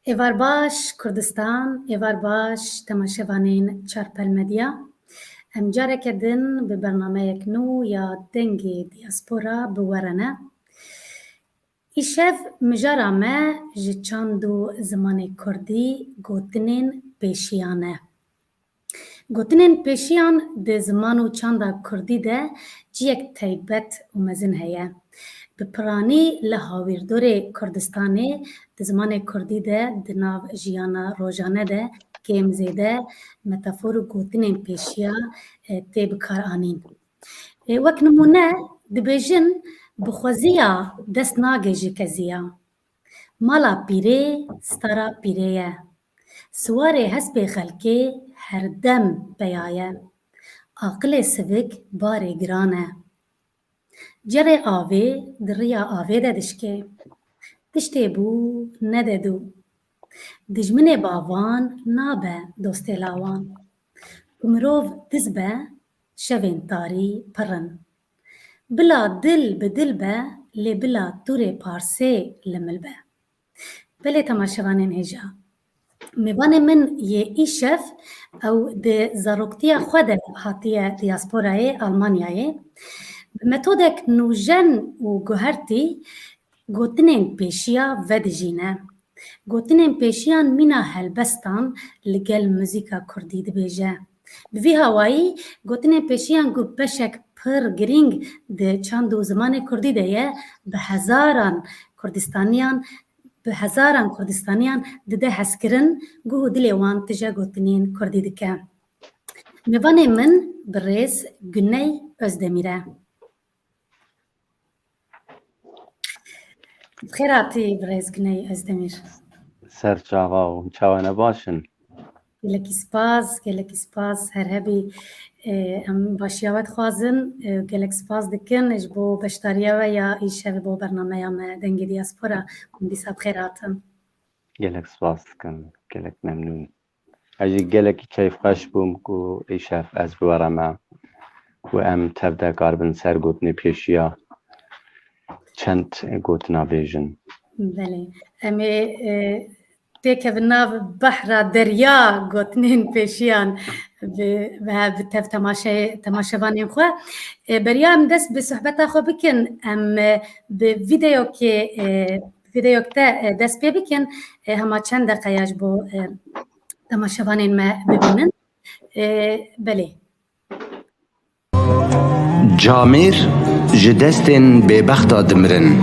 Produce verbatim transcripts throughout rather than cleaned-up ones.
Êvar baş Kurdistan, êvar baş temaşevanên Çarpel Medya. Em careke din bi bernameyek nû ya Dengê Diaspora bi we re ne. Îşev mijara me ji çand û zimanê kurdî gotinên pêşiyan e. Gotinên pêşiyan di ziman û çanda kurdî de ciyek taybet û mezin heye. Bi piranî li hawîrdorê Kurdistanê di zimanê kurdî de di nav jiyana rojane de kêm zêde metafor û gotinên pêşiya, e, tê bikaranîn. E, wek nimûne dibêjin, bi xweziya dest nagê ji keziya. Mala pîrê stara pîrê ye. Siwarê hespê xelkê herdem peya ye. Aqilê sivik barê giran e. Cerê avê di riya avê de dişkê. Tiştê bû nede dû. Dijminê bavan nabe dostê lawan. Ku mirov diz be, şevên tarî pir in. Bila dil bi dil be, lê bila tûrê parsê li mil be. Belê temaşevanên hêja. Mêvanê min yê îşev, ew di zaroktiya xwe de hatiye diasporayê Almanyayê. Bi metodek nûjen û guhertî gotinên pêşiya vedijîne. Gotinên pêşiyan mîna helbestan li gel muzîka kurdî dibêje. Bi vî hawayî, gotinên pêşiyan ku beşek pir girîng di çand û zimanê kurdî de ye, bi hezaran Kurdistaniyan, bi hezaran Kurdistaniyan dide hezkirin, guh û dilê wan tije gotinên kurdî dike. Mêvanê min birêz Guney Özdemir e. Bi xêr hatî birêz Guney Özdemir. Ser çava û çawa ne baş in? Gelekî spas, gelekî spas, her hebî. E, em başiya we dixwazin, e, gelek spas dikin ji bo beşdariya we ya îşev bo bernameya me Dengê Diaspora. Hûn dîsa bi xêr hatin. Gelek spas dikim, gelek memnûn. Ez jî gelekî keyfxweş bûm ku îşev ez bi we re me û em tev de karibin ser gotinê pêşiya çend gotina bêjin. Belê. Em ê, e, têkevin nav behra derya gotinên pêşiyan bi, bi, bi tev temaşe-, temaşevanên xwe. E, beriya em dest bi sohbeta xwe bikin, em, e, bi vîdeokê, e, vîdeok te, e, dest pê bikin, e, hema çend deqeya ji bo, e, temaşevanên me bibînin. E, belê. Camêr ji destên bêbexta dimirin.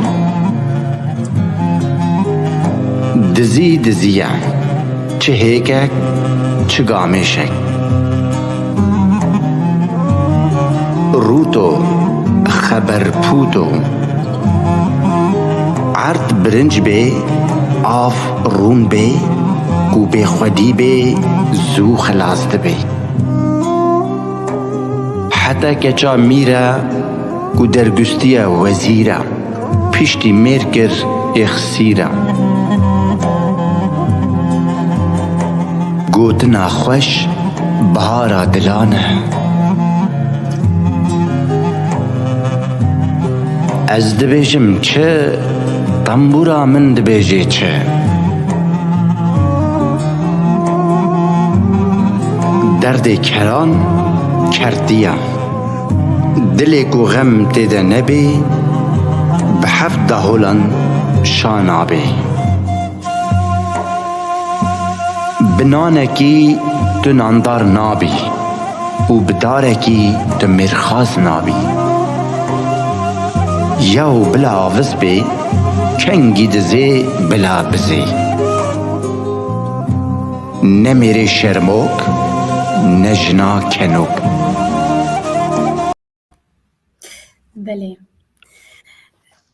Dizî dizî ye. Çi hêkek, çi gamêşek. Rûto, xeberpûto. Erd birinc bê, av rûn bê, ku bêxwedî bê, zû xilas dibê. Heta keça mîr e, ku dergustiye wezîr e, piştî mêr kir êxsîr e. Gotina xweş, bahara dilan e. Ez dibêjim çi, tembûra min dibêje çi. Derdê keran kertiya. Dilê ku xem tê de nebê, bi heft daholan şa nabê. Bi nanekî tu nandar nabî û bi darekî tu mêrxas nabî. Yaw bila aviz bê, kengî dizê bila bizê. Ne mêrê şermok, ne jina kenok. Belê.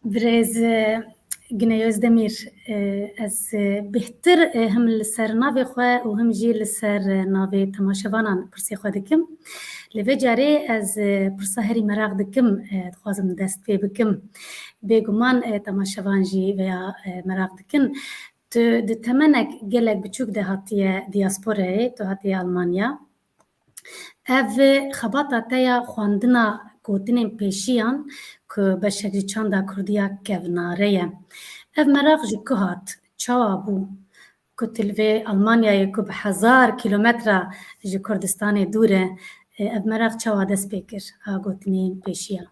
Birêz, e, Güney Özdemir, e, ez, e, bêhtir, e, him li ser navê xwe û him jî li ser, e, navê temaşevanan pirsê xwe dikim. Lê vê carê ez, e, pirsa herî meraq dikim, e, dixwazim dest pê bikim. Bêguman, e, temaşevan jî veya, e, meraq dikin. Tu di temenek gelek biçûk de hatiye diasporayê, tu hatiye Almanya. Ev xebata te ya xwendina gotinên pêşiyan ku beşek ji çanda kurdî ya kevnare ye. Ev meraq ji ku hat, çawa bû? ku tu li vê Almanyayê ku bi hezar kîlometra ji Kurdistanê dûr e, e, ev meraq çawa dest pê kir a gotinên pêşiya?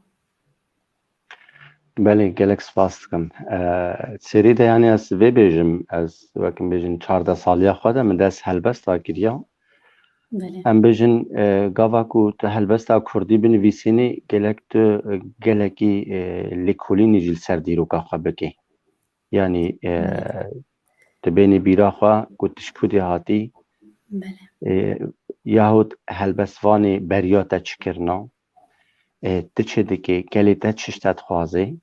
Belê, gelek spas dikim. E, serî de, yanî, ez vê bêjim, ez, wek em bêjin, çardeh saliya xwe de min dest helbesta kiriya. Belê. Em bêjin, e, gava ku tu helbesta kurdî binivîsînî, gelek tu, e, gelekî, e, lêkolînî jî li ser dîroka xwe bikî. Yanî, e, Belê. Tu bênî bîra xwe ku tu ji ku dê hatî, Belê. e, yahut helbestvanê beriya te çi kirina, e, tu çi dikê, gelê te çi ji te dixwaze.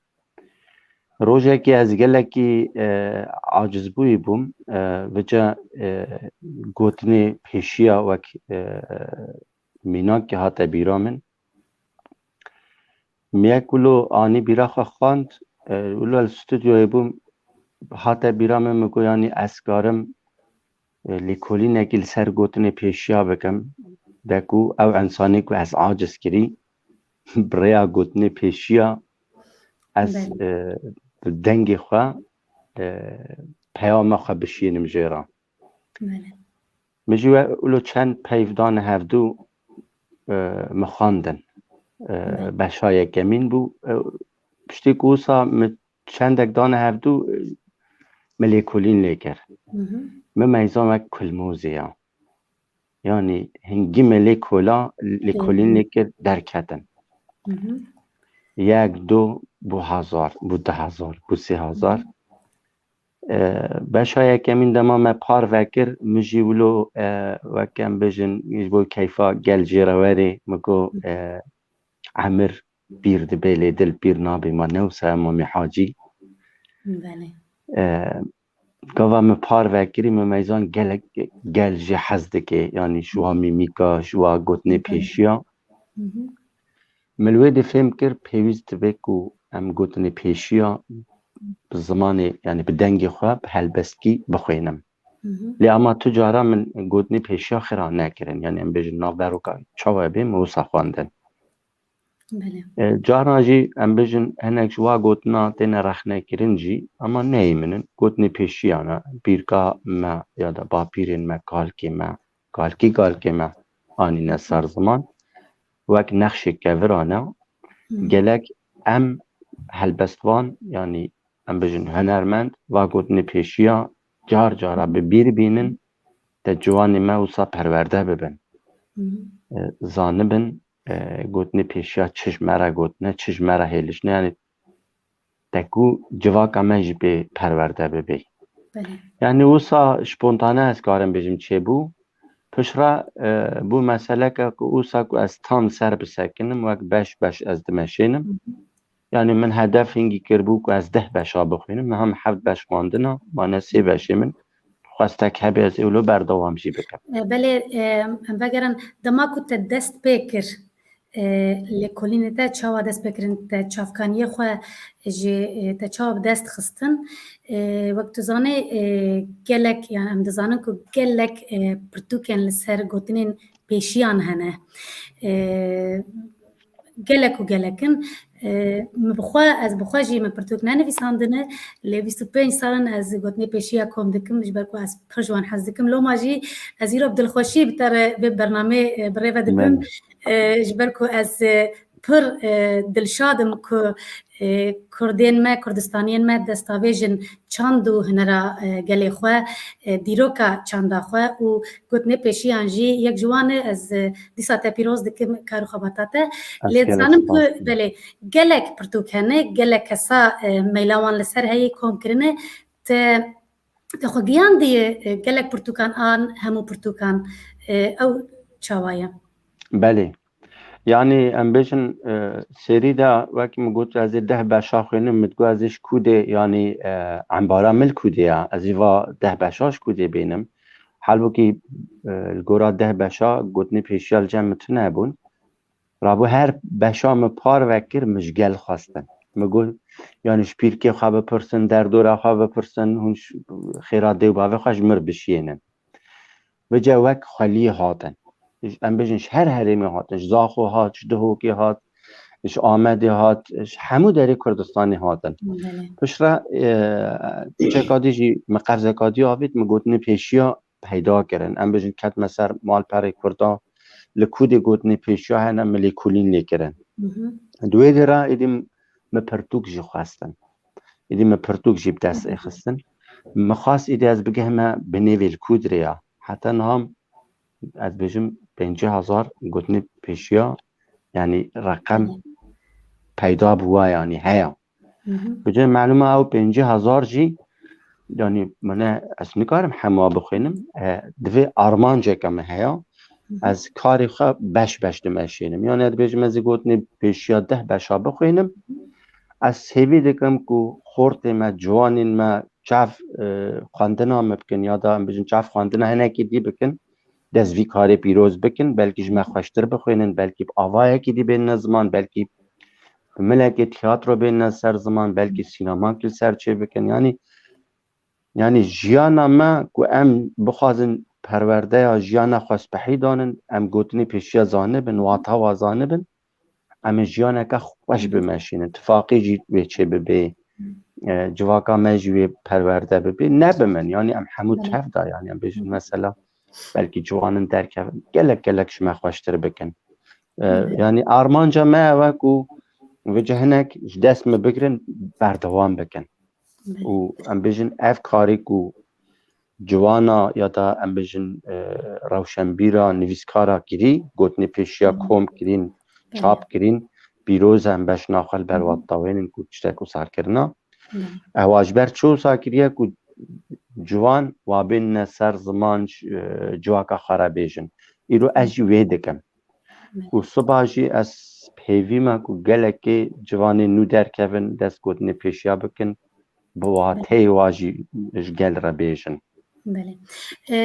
Rojekê ez gelekî, e, acizbûyî bûm, e, vica, e, gotinê pêşiya wek, e, mînakê hate bîra min. Min yek wilo anî bîra xwe xwend, e, wilo li studyoyê bûm, hate bîra min, min got, yanî ez karim, e, lêkolînekî li ser gotinê pêşiya bikim, de ku ew ensanê ku ez aciz kirî, bi rêya gotinê pêşiya ez, Belê. e, bi dengê xwe, e, peyama xwe bişînim jê re. Belê. Min jî we wilo çend peyv dane hevdû, e, min xwendin. E, Belê. Beşa yekemîn bû. E, piştî ku wisa min çendek dane hevdû, e, min lêkolîn lê kir. Hı hı. Min meyzan wek kulmozê ya. Yanî hingî min lê kola, lêkolîn Hı hı. lê kir, derketin. Hı hı. Yek, du, bû hezar, bû du hezar, bû sê hezar. Hı hı. E, beşa yekemîn dema me parve kir, min jî wilo, e, wek em bêjin, ji bo keyfa gel jê re werê, min got, Hı. e, emir pîr dibe, lê dil pîr nabe, ma ne wisa Emamê Hacî. Belê. E, gava min parve kirî, min meyzan gelek gel jê hez dike, yanî ji wa mîmîka, ji wa gotinê Belê. pêşiya. Hı hı. Min li wê de fêm kir, pêwîst dibe ku em gotinê pêşiya bi zimanê, yanî bi dengê xwe, bi helbestkî bixwînim. Hı hı. Lê ama tu cara min gotinê pêşiya xira nekirin. Yanî em bêjin navberoka çawa bê, min wisa xwendin. Belê. E, caran jî em bêjin hinek ji wa gotina têne rexnekirin jî, ama neyê min in. Gotinê pêşiya ne, pîrka me ya da bapîrên me, kalkê me, kalkî kalkê me anîne ser ziman. Wek nexşê keviran e. Hı. Gelek em helbestvan, yanî em bêjin hunermend, va gotinê pêşiya car cara bi bîr bînin, te ciwanê me wisa perwerde bibin. Hı. E, zanibin, e, gotinê pêşiya çi ji me re gotine, çi ji me re hêlişne, yanî te ku civaka me jî pê perwerde bibe. Belê. Yanî wisa spontane ez karim bêjim çêbû. Piştre, e, bû meseleke ku wisa ku ez tam ser bisekinim, wek beş beş ez dimeşênim. Hı hı. Yanî min hedef hingî kiribû ku ez deh beşa bixwînim, niha min heft beş xwendina, mane sê beşê min. Xwestek hebe ez ê wilo berdewam jî bikim. E, belê, e, em vegerin, dema ku te dest pê kir, e, lêkolînê te çawa dest pê kirin, te çavkaniyê xwe jî, e, te çawa bi dest xistin? E, wek tu zanê, e, gelek, yani em dizanin ku gelek, e, pirtûkên li ser gotinên pêşiyan hene. E, gelek û gelek in. E, min bi xwe, ez bi xwe jî min pirtûk nenivîsandine, lê bîst û pênc sal in ez gotinê pêşiya kom dikim, ji ber ku ez pir ji wan hez dikim. Loma jî ez îro bi dilxweşî bi te re vê bernamê, e, bi rê ve dibim. Belê. E, ji ber ku ez, e, pir, e, dilşad im ku, e, Kurdên me, Kurdistaniyên me destavêjin çand û hunera, e, gelê xwe, e, dîroka çanda xwe û gotinê pêşiyan jî yek ji wan e. Ez, e, dîsa te pîroz dikim kar û xebata te. Ez Lê gelek dizanim ku, spas dikim. Belê, gelek pirtûk hene, gelek kesa, e, meyla wan li ser heye, kom kirine. Te, te xwe giyandiye, e, gelek pirtûkan an hemû pirtûkan, e, ew çawa ye? Belê. Yanî em bêjin, e, serî de wek min got, ez ê deh beşa xwînim, min digot ez ê ji kûdê, yanî, e, embara min li kûdê ya, ez ê va deh beşa ji kûdê bênim. Halbûkî, e, li gora deh beşa gotinê pêşiya li cem min tune bûn. Rabû her beşa min parve kir, min ji gel xwestin. Min got, yanî ji pîrkê xwe bipirsin, derdora xwe bipirsin, hûn ji xêra dê û bavê xwe ji min re bişiyênin. Vêca wek xweliyê hatin. Em bêjin ji her herêmê hatin. Ji Zaxo hat, ji Duhokê hat, ji Amedê hat, ji hemû derê Kurdistanê hatin. Piştre, e, çeka dî jî min qevzeka dî avêt, min gotinê pêşiya peyda kirin. Em bêjin ketme ser malperê Kurda, li ku dê gotinê pêşiya hene, min lêkolîn lê kirin. Di wê dê re êdî min pirtûk jî xwestin. Êdî min pirtûk jî bi dest êxistin. Min xwest êdî ez bigihime binê vê li ku dirê ya. Heta niha ez bêjim pêncî hezar gotinê pêşiya, yanî reqem peyda bûwa, yanî heye. Bi cem melûma ew pêncî hezar jî, yanî min e, ez nikarim hema bixwînim. E, divê armanceke min heye. Ez karê xwe beş beş dimeşînim. Yanî ez dibêjim ez ê gotinê pêşiya deh beşa bixwînim. Ez hêvî dikim ku xortê me, ciwanên me çav, e, xwendina me bikin ya da em bêjin çav xwendina hinekî dî bikin. Dest vî karê pîroz bikin, belkî ji me xweştir bixwînin, belkî bi avayekî dî bênine ziman, belkî bi milekê tiyatro bênine ser ziman, belkî sînemakî li ser çê bikin. Yanî, yanî jiyana me ku em bixwazin perwerdeya jiyana xwespehî danin, em gotinê pêşiya zanibin, wata wa zanibin, em ê jiyaneke xweş bimeşînin, tifaqî jî wê çê bibe, e, civaka me jî wê perwerde bibe, ne bi min, yanî em hemû tev de, yanî em bêjin mesela, belkî ciwanin derkevin, gelek gelek ji me xweştir bikin. E, yanî armanca me ew e ku vêca hinek ji dest min bigirin, berdewam bikin. Û em bêjin ev karê ku ciwana ya da em bêjin, e, rewşenbîra, nivîskara kirî, gotinê pêşiya kom kirîn, çap kirîn, pîroz e, em beşna xwe li ber wan dawênin ku tiştek wisa kirina. Ewa ji ber çi wisa kiriye ku ciwan wa bênine ser ziman, e, civaka xwe re bêjin. Îro ez jî wê dikim. Û siba jî ez pêvî me ku gelekê ciwanên nû derkevin, dest gotinê pêşiya bikin, bi wateyê wa jî ji gel re bêjin. Belê. E,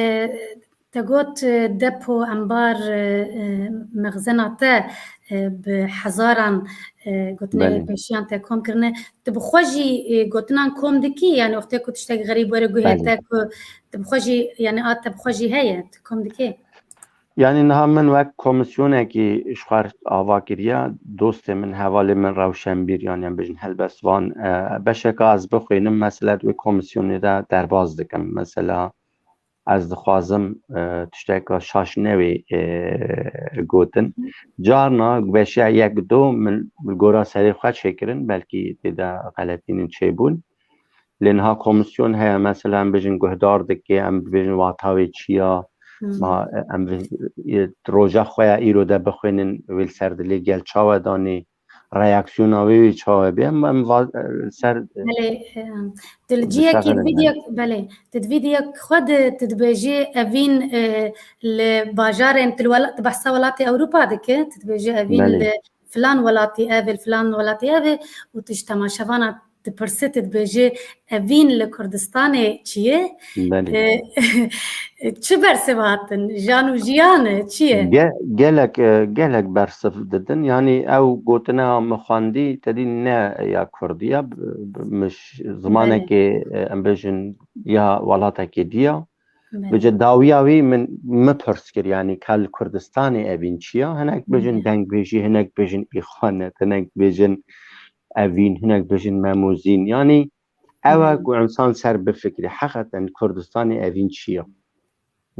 te got, e, depo, embar, e, e, mexzena te, e, bi hezaran, e, gotinê pêşiyan te kom kirine. Tu bi xwe jî, e, gotinan kom dikî? Yanî wextê ku tiştek xerîb were guhê te ku tu bi xwe jî, yanî a te bi xwe jî heye, tu kom dikî? Yanî niha min wek komîsyonekî ji xwe ava kiriye, dostê min, hevalê min Rewşenbîr, yanî em bêjin helbestvan, e, beşeka ez bixwînim, mesela di wê komîsyonê de derbas dikim. Mesela ez dixwazim, e, tişteka şaş newê, e, gotin. Carna beşiya yek du min li gora serê xwe çêkirin, belkî tê de xeletînin çêbûn. Lê niha komîsyon heye, mesela em bêjin guhdar dike, em bêjin wata wê çi ya, ma, em vê, e, roja xwe ya îro de bixwînin, wê li ser dilê gel çawa danê, reaksiyona wê wê çawa bê, em, em va-, e, ser, e, Belê, e, tu li cihekî, di vîdyo, belê, tu di vîdyo xwe de tu dibêjî evîn, e, li bajarên, tu li wela-, tu behsa welatê Ewropa dike, tu dibêjî evîn li filan welatî ev e, li filan welatî ev e û tu ji temaşevana dipirsî, tu dibêjî evîn li Kurdistanê çi ye? Belê. E, çi bersiv hatin? Jan û jiyan e? Çi ye? Ge-, gelek, e, gelek bersiv didin. Yanî ew gotina min xwendî, te dî ne ya Kurdî ya, b-, b-, min ş-, zimanekê, e, em bêjin ya welatekê dî ya. Belê. Vêca dawiya wî min, min pirs kir, yanî ka li Kurdistanê evîn çi ya? Hinek bêjin dengbêjî, hinek bêjin îxanet, hinek bêjin evîn, hinek bêjin memûzîn. Yanî ew e ku însan ser bifikirî, heqeten Kurdistanê evîn çi ya?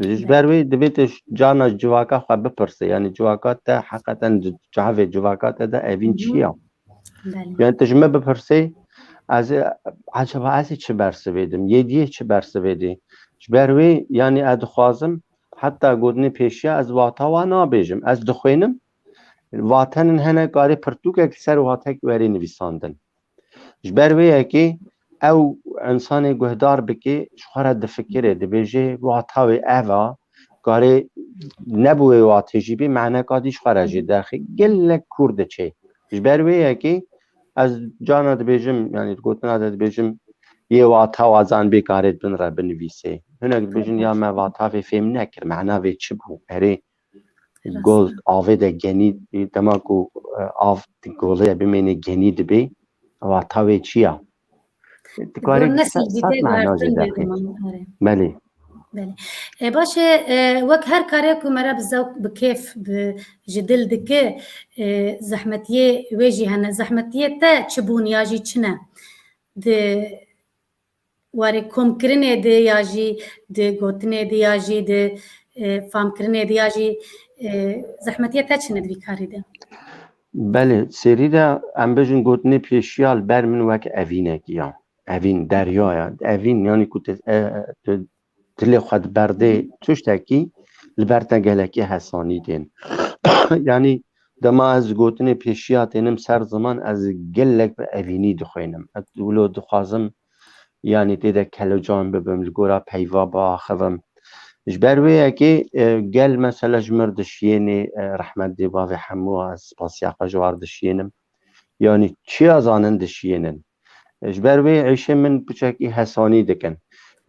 Ji ber wê divê tu carna ji civaka xwe bipirse, yanî civaka te heqeten di çavê civaka te de evîn çi ya? Belê. Yanî tu ji min bipirsê, ez ê, ecaba ez ê çi bersivê dim? Yê diyê çi bersivê dê? Ji ber wê, yanî ez dixwazim, heta gotinê pêşiya ez wata wa nabêjim. Ez dixwînim, vatenin hene karê pirtûkek li ser watek werê nivîsandin. Ji ber wê yekê ew însanê guhdar bike, ji xwe re difikire, dibêje, wata wê ev a, karê nebû wê watê jî bê, maneka dî ji xwe re jî derxê. Gelek kûr diçe. Ji ber wê yekê ez carna dibêjim, yanî di gotina de dibêjim, yê wata wazan bê karê di bin re binivîsê. Hinek dibêjin, ya me vata vê fêm nekir, mana vê çi bû? Erê, Rast gol e. Avê de genî, dema ku, e, av di golê de bimêne genî dibê, wata wê çi ya? Dikarî Gol nesil sed, sed dîtê mana jî guhertin derxî. Bêguman, erê. Belê. Belê. E, baş e, e, wek her karê ku me re bi zewq, bi kêf, bi, ji dil dike, e, zehmetiyê wê jî hene. Zehmetiyê te çi bûn ya jî çi ne? Di warê komkirinê de ya jî di gotinê de ya jî di, e, famkirinê de ya jî, e, zehmetiyê te çi ne di vî karî de? Belê, serî de em bêjin gotinê pêşiya li ber min wek evînekî ya. Evîn, derya ya. Evîn, yanî ku tu, e, tu dilê xwe diberdê tiştekî, li ber te gelekî hesanî tên. Yanî dema ez gotinê pêşiya tênim ser ziman, ez gelek bi evînî dixwînim. Ez wilo dixwazim, yanî tê de kelocan bibim, li gora peyva biaxivim. Ji ber wê yekê, e, gel mesela ji mir dişiyênê, e, rehmet dê bavê hemû, ez spasiya xwe ji war dişiyênim. Yanî çiya zanin dişiyênin. Ji ber wê êşê min piçekî hesanî dikin.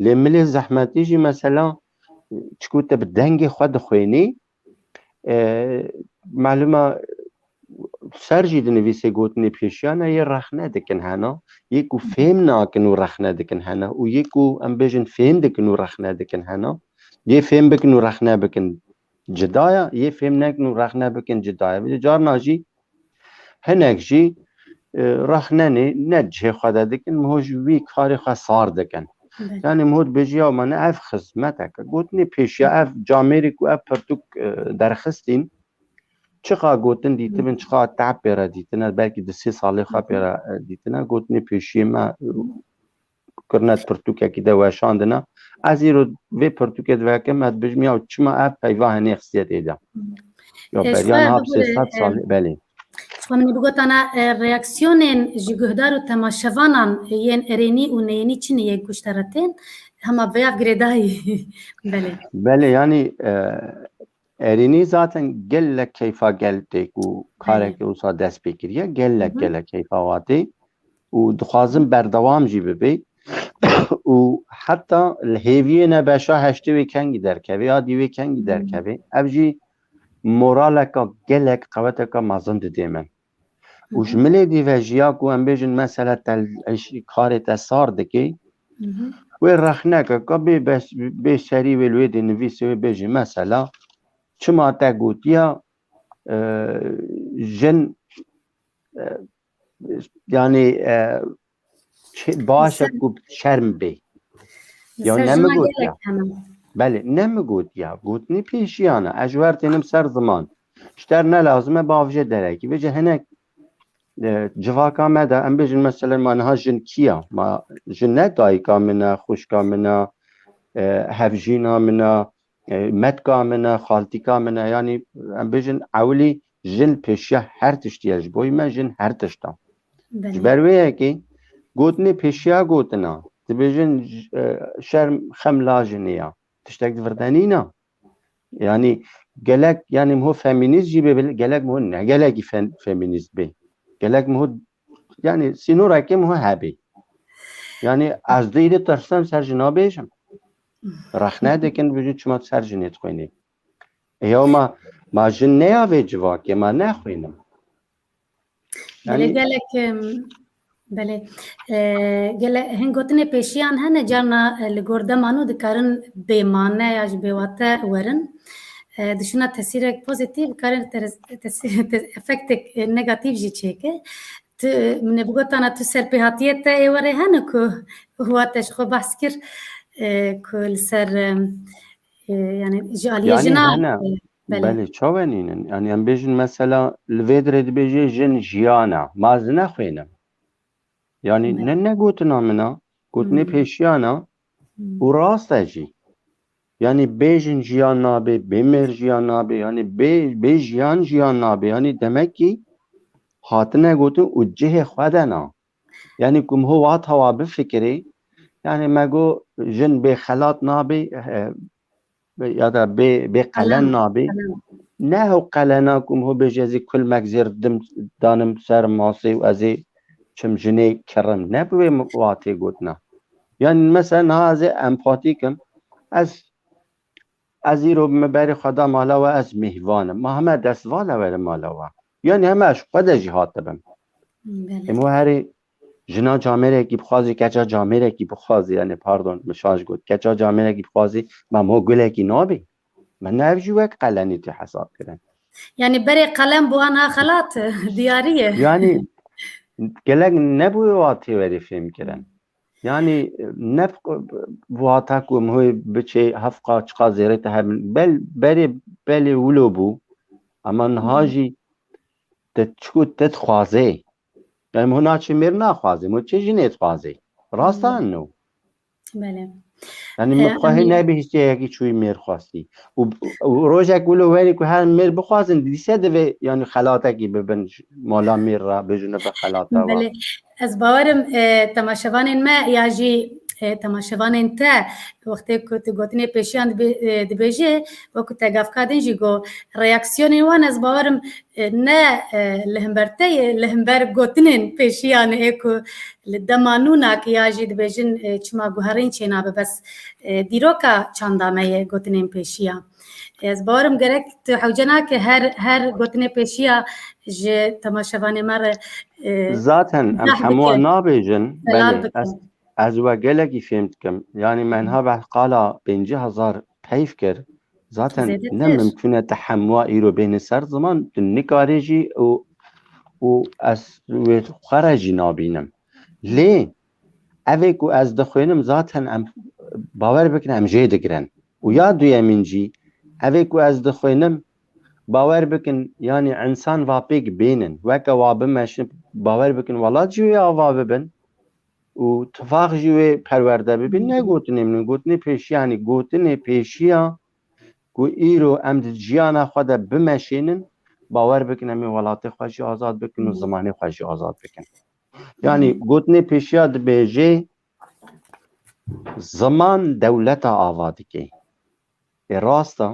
Lê milê zehmetî jî mesela, çiku te bi dengê xwe dixwênî, e, malûma ser jî dinivîsê gotinê pêşiyana yê rexne dikin hena, yê ku fêm nakin û rexne dikin hena û yê ku em bêjin fêm dikin û rexne dikin hena. Yê fêm bikin û rexne bikin cida ya, yê fêm nekin û rexne bikin cida ya. Bi carna jî hinek jî, e, rexnenê ne cihê xwe de dikin, miho ji wî karê xwe sar dikin. Belê. Yanî miho dibêjî ya mane ev xizmeteke. Gotinê pêşiya ev camêrî ku ev pirtûk, e, derxistîn, çiqa gotin dîtibin, çiqa te'b pê re dîtine, belkî di sê salê xwe pê re, e, dîtine, gotinê pêşiyê me, e, kirine pirtûkekî de weşandine. Ez îro vê pirtûkê divekim, ez dibêjim ya çima ev peyva henê xistiye tê de. Ya beriya niha bi sê sed salê, belê. Ji xwe min ê bigotana, e, reaksiyonên ji guhdar û temaşevanan yên erênî û neyênî çi ne yên ku ji te re tên? Hema vêyav girêdayî. Belê. Belê, yanî, e, erênî zaten gelek keyfa gel tê ku kareke wisa dest pê kiriye, gelek, gelek keyfa wa tê û dixwazim berdewam jî bibê û heta li hêviyê ne beşa heştê wê kengî derkeve ya dî wê kengî derkeve. Ev jî moraleka gelek qeweteka mezin didê min. Û ji milê dî ve jî ya ku em bêjin mesela te karê te sar dikê, wê rexneke ka bê bes-, bê serî wê li wê dê nivîsê wê bêjî mesela çima te gotiya, e, jin, e, yanî, e, çi-, baş e ku şerm bê. Ya ne min gotiya? Belê, ne min gotiya. Gotinê pêşiyana. Ez ji wer tênim ser ziman. Ji te re ne lazim e bavêje derekî. Bêje hinek, e, civaka me de, em bêjin mesela ma niha jin kî ya? Ma jin ne dayika min e, xwişka min e, e, hevjîna min e, e, metka min e, xaltîka min e, yanî em bêjin ewilî jin pêşiya her tiştî ye, ji bo me jin her tişt e. Belê. Ji ber wê yekê gotinê pêşiya gotina, dibêjin, e, şerm xem la jinê ya. Tiştek di vir de nîna. Yanî gelek, yanî miho femînîst jî bê, gelek miho ne gelekî fen-, femînîst bê. Gelek miho, yanî sînorekê miho hebê. Yanî ez dê îdî tirsem ser jina bêjim. Rexne dikin, bêjin çima tu ser jinê dixwînî. E, ya ma, ma jin ne ya vê civakê, ma nexwînim. Belê, yanî gelek, em, belê. E, gele-, hin gotinê pêşiyan hene, carna, e, li gor dema nû dikarin bêmane ya ji bêwate werin. E, dişuna tesîrek pozîtîf, dikarin teres-, tesî-, te-, efektek, e, negatîf jî çêke. Tu, min ê bigotana tu serpêhatiyê te ê werê hene ku wa te ji xwe behs kir, e, ku li ser, e, e, yani ji aliyê jina, hene, e, belê. Belê, çawa nînin? Yani em bêjin mesela li vê dirê dibêje jin jiyan e. Ma ez nexwînim. Yani ne, ne gotina min e, gotinê pêşiyan e û rast e jî. Yani bê jin jiyan nabe, bê mêr jiyan nabe, yani bê, bê jiyan jiyan nabe. Yani demek ki hatine gotin û cihê xwe de na. Yani ku miho wat hewa bifikirê, yani me got jin bê xelat nabe, e, ya da bê, bê qelen nabe. Ne ew qelena ku miho bêje ez ê kulmek zêr dim danim ser masê û ez ê çim jinê kirim. Ne bi wê watê gotina. Yani mesela niha ez ê empatîk im. Ez, ez îro me berê xwe da mala we, ez mêhvan im. Ma heme dest vala were mala we. Yani heme ez xwe de jî hatibim. Belê. Em we herê Jina camêrekî bixwazî, keça camêrekî bixwazî, yani pardon, min şaş got, keça camêrekî bixwazî, me mo gulekî nabî. Me ne ev jî wek qelenî tê hesab kirin. Yani berê qelem bi wan a xelat diyarî ye. Yani gelek ne bi wê watê werî fêm kirin. Yani ne bi wata ku em hoy biçê hevqa çiqa zêrê te hebin. Bel, berê belê wilo bû. Ama niha jî te çiku te dixwazê. Yani hûn naçê mêr naxwazê, hûn çê jinê dixwazê. Rasta no. Belê. Yani min xwe hê nebihîstiye yekî çûyî mêr xwestî. Û, û rojek wilo werî ku her mêr bixwazin, dîse divê yani xelatekî bibin mala mêr re, bêjin bi xelata wa. Belê. Ez bawerim e, temaşevanên me ya jî e, temaşevanên te wextê ku tu gotinê pêşiyan dibê- e, dibêjê, wekî te gavka din jî got, reaksiyonên wan ez bawerim e, ne e, li himber te ye, li himber gotinên pêşiyan ê ku li dema nûna ki ya jî dibêjin e, çima guherîn çênabe, bes e, dîroka çanda me ye gotinên pêşiya. Ez bawerim gerek tu hewce nake her her gotinê pêşiya ji temaşevanê me re e, Zaten em izah hemû bike, nabêjin. delal Belê, bike. ez, ez we gelekî fêm dikim. Yani me niha behqala pêncî hezar peyv kir. Zaten Zêdetir. Ne mimkun e te hemû îro bêne ser ziman, tu nikarê jî û û ez wê xwe re jî nabînim. Lê evê ku ez dixwînim zaten em bawer bikin em jê digirin. Û ya duyemîn jî evê ku ez dixwînim bawer bikin, yani insan va pêk bênin. Weke wa bimeşin, bawer bikin welat jî wê ava bibin û tifaq jî wê perwerde bibin. Ne gotinê min, gotinê pêşiya, yani gotinê pêşiya ku îro em di jiyana xwe de bimeşênin, bawer bikin em ê welatê xwe jî azad bikin û zimanê xwe jî azad bikin. Yani gotinê pêşiya dibêjê ziman dewleta ava dike. Ê rast e.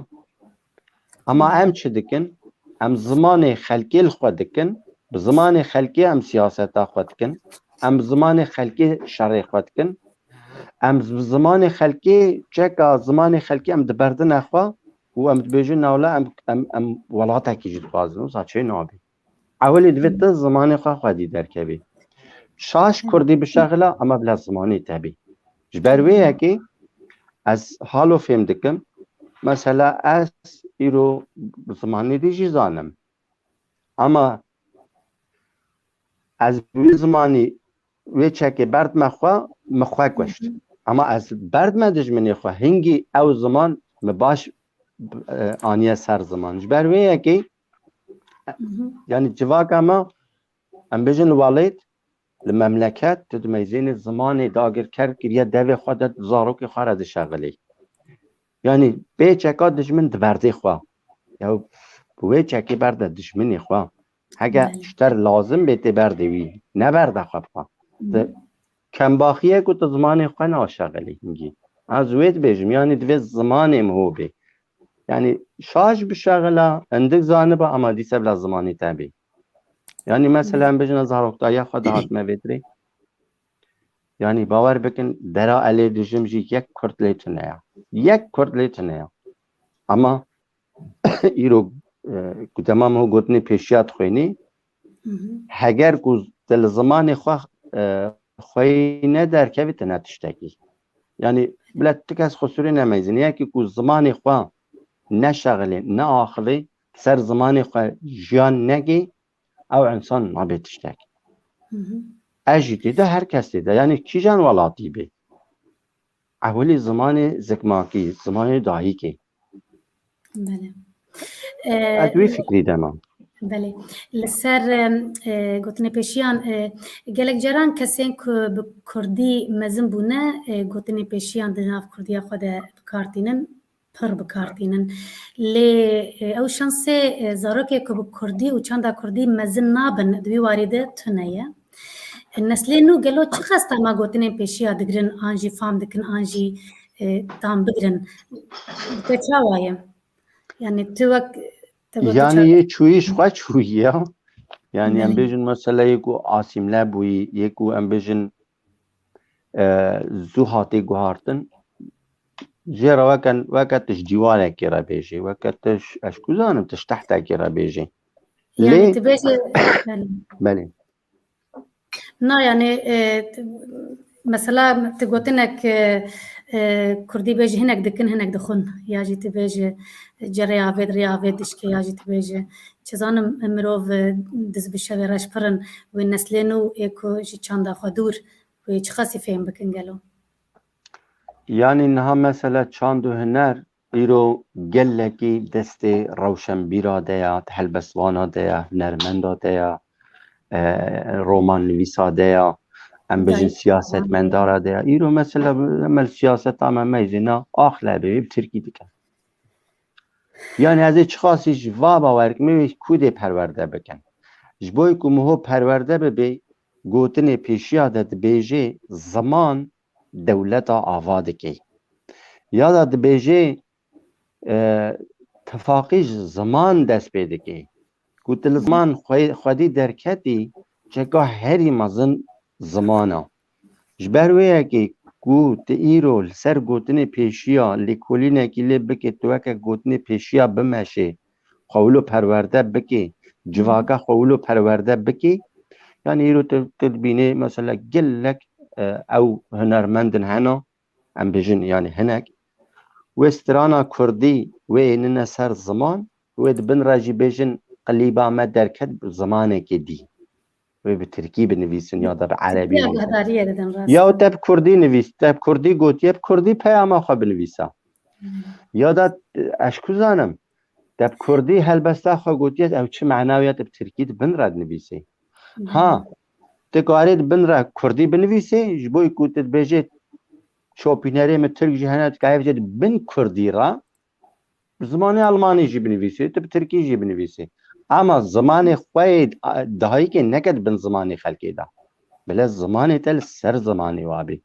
Ama em çi dikin? Em zimanê xelkê li xwe dikin, bi zimanê xelkê em siyaseta xwe dikin, em bi zimanê xelkê şerê xwe dikin, em bi zimanê xelkê çeka zimanê xelkê em diberdine xwe û em dibêjin newla em, em, em welatekî jî dixwazin. Wisa çê nabî. Ewilî divê tu zimanê xwe xwedî derkevî. Şaş kurdî bişexile ama bila zimanê te bî. Ji ber wê yekê ez halo fêm dikim. Mesela ez îro zimanê dî jî zanim. Ama ez wî zimanî wê çekê berdme xwe, min xwe kuşt. Ama ez berdme dijminê xwe, hingî ew ziman min baş e, aniye ser ziman. Ji ber wê yekê, yani civaka me, em bêjin li welêt, li memleket, tu dimeyzênî zimanê dagirker kiriye devê xwe de zarokê xwe re dişexilî. Yani bê çeka dijmin di berdê xwe. Ya bi wê çekê berde dijminê xwe. Heke ji te re lazim bê tê berdê wî, ne berde xwe bixwe. Ti kembaxiye ku tu zimanê xwe naşexilî hingî. Ez wê dibêjim, yani divê zimanê min ho bê. Yani şaş bişexila, hindik zaniba, ama dîse bila zimanê te bê. Yani mesela em bêjin ez zarokdariya xwe de hatime vê dirê. Yani bawer bikin, dera elê dijim jî yek kurd lê tune ya. Yek kurd lê tune ya. Ama îro e, ku dema min gotinê pêşiya dixwênî, heger ku te li zimanê xwe e, xweyî nederkevî, te ne tiştekî. Yani bila tu kes xusûrê nemeyzîne, yekî ku zimanê xwe neşexilê, neaxivê, ser zimanê xwe jiyan nekê, ew insan nabe tiştek. Ez jî tê de, her kes tê de. Yani kîjan welatî bê. Ewilî zimanê zikmakî, zimanê dayikê. Belê. Ez wî fikrî de me. Belê. Li ser e, gotinê pêşiyan, e, gelek caran kesên ku bi kurdî mezin bûne, e, gotinê pêşiyan di nav kurdiya xwe de bi kar tînin, pir bi kar tînin. Lê e, ew şansê e, zarokê ku bi kurdî û çanda kurdî mezin nabin, di wî warî de tune ye. Neslê nû gelo çi xesta me gotinên pêşiya digirin, an jî fam dikin, an jî e, tam bigirin? Te çawa ye? Yani tu wek te got, tu Yani çawa yê çûyî ji xwe çûyî ya. Yani em Belê. Bêjin mesela yê ku asîmle bûyî, yê ku em bêjin e, zû hatê guhartin. Jê re weke, weke tu ji dîwarekê re bêjî, weke tu ji, ez ku zanim, tu ji tehtekê re bêjî. Yani Lê tu bêjî, belê. Belê. Na, yani, e, t-, mesela tu gotinek, e, e, Kurdî bêjî hinek dikin, hinek dixwin. Ya jî tu bêjî cerê avêd, rê avêd dişke, ya jî tu bêjî, çi zanim, mirov, e, diz bi şevê reş pirin, wê neslê nû ê ku ji çanda xwe dûr, wê çiqasî fêm bikin gelo? Yanî niha mesela çand û huner îro gelekî destê rewşenbîra de ya, helbestwana de ya, hunermenda de ya, e, romannivîsa de ya, em bijin siyasetmendara de ya. Îro mesela emel siyaseta me meyzêna axlebê wê bi tirkî dike. Yanî ez ê çiqasî ji va bawer kim wê ku dê perwerde bikin. Ji bo ku miho perwerde bibe, gotinê pêşiya de dibêje ziman dewleta ava dike. Ya da dibêje, e, tifaqî ji ziman dest pê dike. Ku tu li ziman xwe-, xwedî derketî, çeka herî mezin ziman e. Ji ber wê yekê ku tu îro li ser gotinê pêşiya lêkolînekî lê bike, tu weke gotinê pêşiya bimeşê, xwe wilo perwerde bike, civaka xwe wilo perwerde bike, yanî îro tu, tu dibînê mesela gelek, e, ew hunermendin hena, em bijin, yanî hinek, wê strana kurdî wê ênine ser ziman, wê di bin re jî bêjin qilîba me derket bi zimanekê dî. Wê bi tirkî binivîsin ya da bi erebî. Ya guhdariyê didin rast. Ya te bi kurdî nivîs, te bi kurdî gotiye, bi kurdî peyama xwe binivîsa. Hmm. Ya da, e, ez ku zanim, te bi kurdî helbesta xwe gotiye, ew çi mena wê ya te bi tirkî di bin re dinivîsê. Hmm. Ha, tu karê di bin re kurdî binivîsê, ji bo ku tu dibêjê şopînerê min tirk jî hene, tu karê bêjê di bin kurdî re, bi zimanê almanî jî binivîsê, tu bi tirkî jî binivîsê. Ama zimanê xwe yê dayikê neke di bin zimanê xelkê de. Bila zimanê te li ser zimanê wa bê.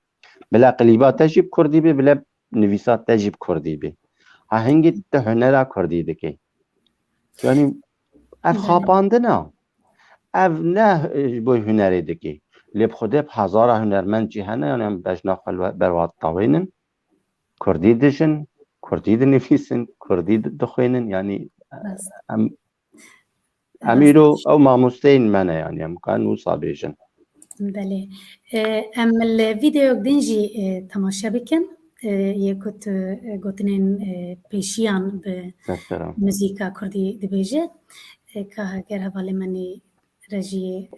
Bila qilîba te jî bi kurdî bê, bila nivîsa te jî bi kurdî bê. Ha hingî tu hunera kurdî dikê. Yanî ev xapandin e. Ev ne ji bo hunerê dikê. Lê bi xwedê bi hezara hunermend jî hene, yanî em bejna xwe li ber wa ditawênin. Kurdî dijin, kurdî dinivîsin, kurdî di-, dixwînin, yanî, rast, em, em îro ew mamosteyên me ne, yanî em karin wisa bêjin. Belê. E, em li vîdeoyek din jî, e, temaşe bikin. E, yê ku tu, e, gotinên, e, pêşiyan bi muzîka kurdî dibêje. E, ka heger hevalê me nê Rejiyê.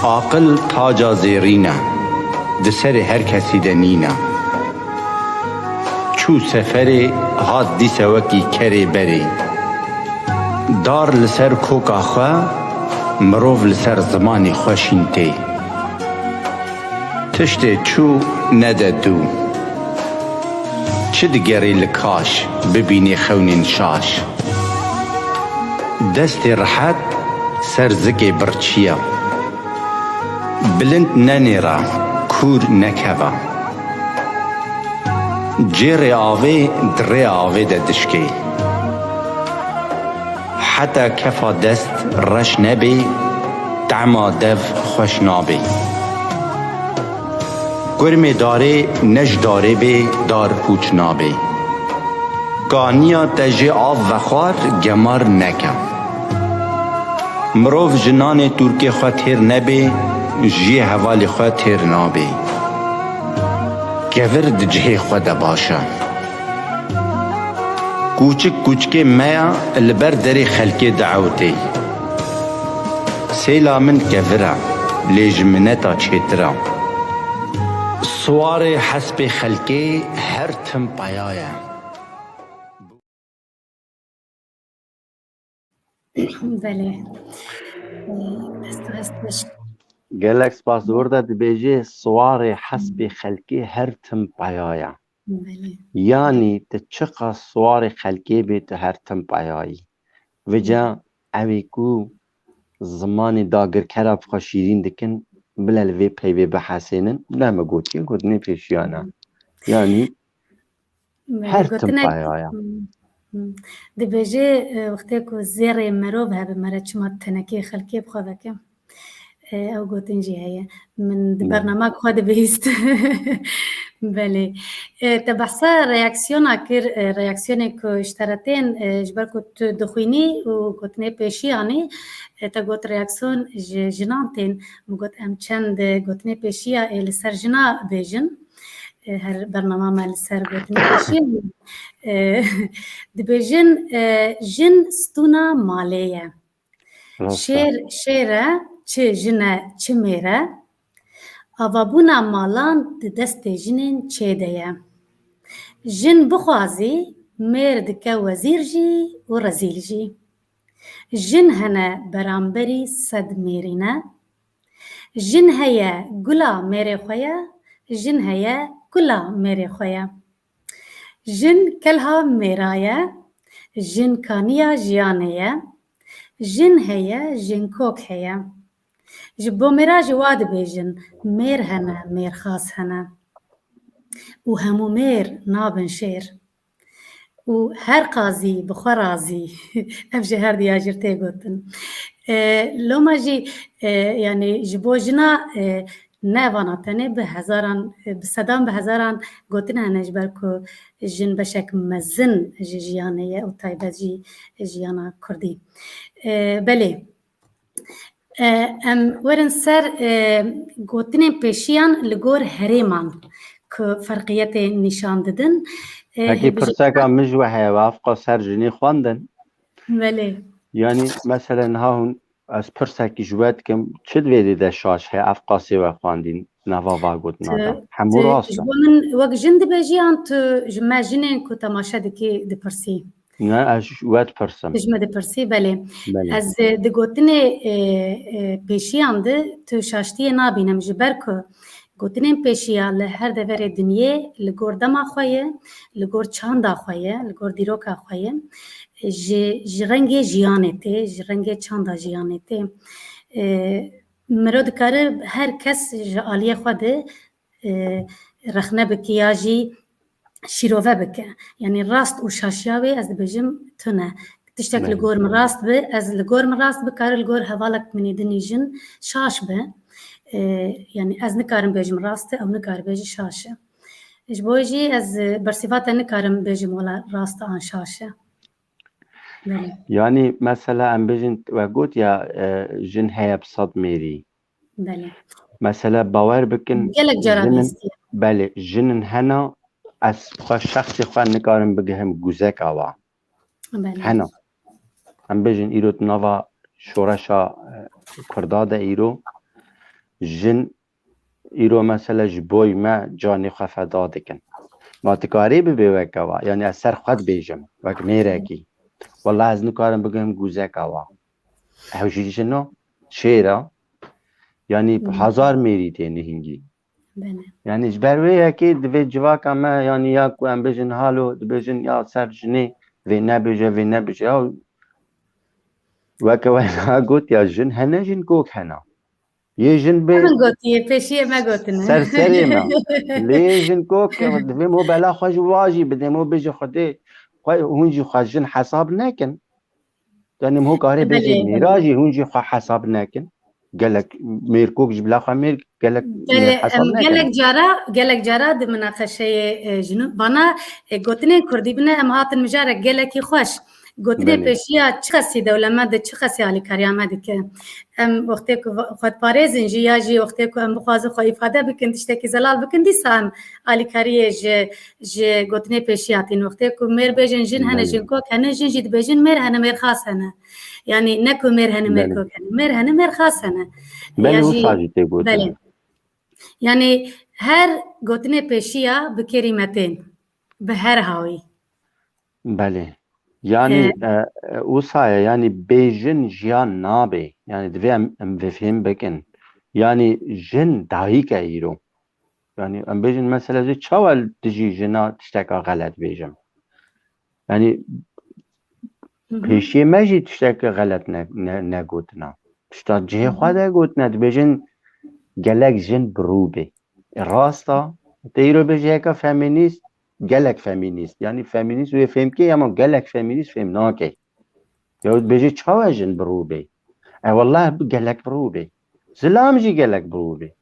Aqil taca zêrîn e, di serê her kesî de nîn e. Çû seferê, hat dîse wekî kerê berê. Dar li ser koka xwe, mirov li ser zimanê xwe şîn tê. Tiştê çû nede dû. Çi digerî li kaş, bibînî xewnên şaş. Destê rihet ser zikê birçiya. Bilind nenêra, kûr nekeva. Cêrê avê di rê avê de dişkê. Heta kefa dest reş nebê, tehma dev xweş nabê. Kurmê darê ne ji darê bê, dar pûç nabê. Kaniya te jê av vexwar, gemar neke. Mirov ji nanê tûrkê xwe têr nebê, ji yê hevalê xwe têr nabê. Kevir di cihê xwe de baş e. Kûçik kûçikê me ya li ber derê xelkê diewtê. Sêla min kevir e, lê ji mineta çêtir e. Siwarê hespê xelkê her tim peya ye. Belê. Dest û hest xweş. Gelek spas. Di wir de dibêje, siwarê hespê xelkê her tim peya ye. Belê. Yanî tu çiqas siwarê xelkê bê, tu her tim peyayî. Vêca ew ê ku zimanê dagirkera bi xwe şîrîn dikin, bile li vê peyvê bihesênin, ne min gotiye, gotinê pêşiya ne. Yanî her tim peyaya. Dibêje, e, wextê ku zêrê merov hebe, mere çima tenekê xelkê bi xwe veke? E, ew gotin jî heye. Min di bernama xwe de bihîst. Belê. E, te behsa reaksiyona kir, e, reaksiyonê ku ji te re tên, e, ji ber ku tu dixwînî û gotinê pêşiyanî, e, te got reaksiyon ji jinan tên. Min got em çend, e, gotinê pêşiya ê li ser jina bêjin. E, her bernama me li ser gotinê pêşiya. E, dibêjin, e, jin stûna malê ye. Rast e. Şêr, şêr e, çi jin e, çi mêr e. Avabûna malan di destê jinên çê de ye. Jin bixwazî, mêr dike wezîr jî û rezîl jî. Jin hene beramberî sed mêrî ne. Jin heye gula mêrê xwe ye, jin heye kula mêrê xwe ye. Jin kelha mêra ye, jin kaniya jiyanê ye. Jin heye, jinkok heye. Ji bo mêra jî wa dibêjin, mêr hene, mêrxas hene. Û hemû mêr nabin şêr. Û her qazî bi xwe razî. Ev ji her diya jî tê gotin. E, loma jî, e, yanî ji bo jina, e, ne vana tenê bi hezaran, e, bi sedan bi hezaran gotin hene ji ber ku jin beşek mezin ji jiyanê ye û taybet jî jiyana kurdî. E, belê. E, em werin ser, e, gotinên pêşiyan li gor herêman ku ferqiyetê nîşan didin. E, Hekî hêbijî- pirseka min ji we heye, we evqa ser jinê xwendin. Belê. Yanî, mesela niha hûn, ez pirsekî ji we dikim, çi di vê dê de şaş heye, ev qasê we xwendîn, nava va gotina de? Tu, Hemû tu rast ji e. bo min wek jin dibêjî yan tu ji me jinên ku temaşe dikî dipirsî? Ne, ez ji we dipirsim. Tu ji me dipirsî, belê. Belê. Ez, e, di gotinê, e, e, pêşiyan de tu şaştiyê nabînim ji ber ku gotinên pêşiya li her deverê dinyê li gor dema xwe ye, li gor çanda xwe ye, li gor dîroka xwe ye. Ji, ji rengê jiyanê tê, ji rengê çanda jiyanê tê. E, miro dikare her kes ji aliyê xwe de, e, rexne bike ya jî şîrove bike. Yanî rast û şaşiya wê ez dibêjim tune. Tiştek li Belê. gor min rast bi, ez li gor min rast bi, kare li gor hevalek min ê din jî şaş bi. E, yanî ez nikarim bêjim rast e, ew nikare bêje şaş e. Ji bo jî ez, e, bersîva te nikarim bêjim wela rast e an şaş e. Belê. Yanî mesela em bêjin we got ya, e, jin heye bi sed mêrî. Belê. Mesela bawer bikin, Gelek cara jinin, bihîstiye. belê, jinin hena, ez xwe şexsê xwe nikarim bigihim guzeka wa. Belê. Hena. Em bêjin îro di nava şoreşa, e, Kurda de îro jin îro mesela ji boy me canê xwe feda dikin. Ma dikarî bibê weke wa, yanî ez ser xwe dibêjim, wek mêrekî. Wela ez nikarim bigihim guzeka wa. Ew jî jin o, şêr e. Yanî Hmm. hezar mêrî tê nihingî. Belê. Yanî ji ber wê yekê divê civaka me, yanî ya ku em bêjin halo, dibêjin ya ser jinê vê nebêje, vê nebêje. Ya weke we niha got ya jin hene, jin kok hena. Yê jin bê Min gotiye, pêşiyê me gotine. ser serê me. Lê yê jin kok, divê mo bela xwe ji wa jî bidê, mo bêje Xwedê, xwe, hûn jî xwe jin hesab nekin. Yanî ho karê bêjê Belê, mêra belê. jî hûn jî xwe hesab nekin. Gelek mêrkok ji bila xwe mêr, gelek Belê, mêr hesab em nekin. gelek cara, gelek cara di minaqeşeyê, e, jinu-, vana, e, gotinên kurdî bine em hatin mijarek gelekî xweş. Gotinê Belê. pêşiya çi qesî dewlemend e, çi qesî alîkariya me dike. Em wextê ku va-, xwe diparêzin jî ya jî wextê ku em bixwazin xwe îfade bikin, tiştekî zelal bikin, dîsa em alîkariyê ji, ji gotinê pêşiya tîn. Wextê ku mêr bêjin jin hene, Belê. jin kok hene, jin jî dibêjin mêr hene, mêrxas hene. Yanî ne ku mêr hene, mêr Belê. kok hene. Mêr hene, mêrxas hene. Belê, Ya jî wisa jî tê gotin. Belê. Yanî her gotinê pêşiya bi kêrî me tên. Bi her hawî. Belê. Yanî, E, e, e, wisa ye, yanî bê jin jiyan nabe. Yanî divê em, em vê fêm bikin. Yanî jin dayik e îro. Yanî em bêjin mesela ez ê çawa dijî jina tişteka xelet bêjim. Yanî Hı hı. pêşiyê me jî tişteke xelet ne, ne, negotina. Tişta cihê Hı xwe hı. de gotine, dibêjin gelek jin bi rû bê. E, rast a, te îro bêjî heke femînîst, gelek femînîst. Yanî femînîst wê fêm kê, ama gelek femînîst fêm nake. Ya dibêjî çawa jin bi rû bê? E, wellah gelek bi rû bê. Zilam jî gelek bi rû bê.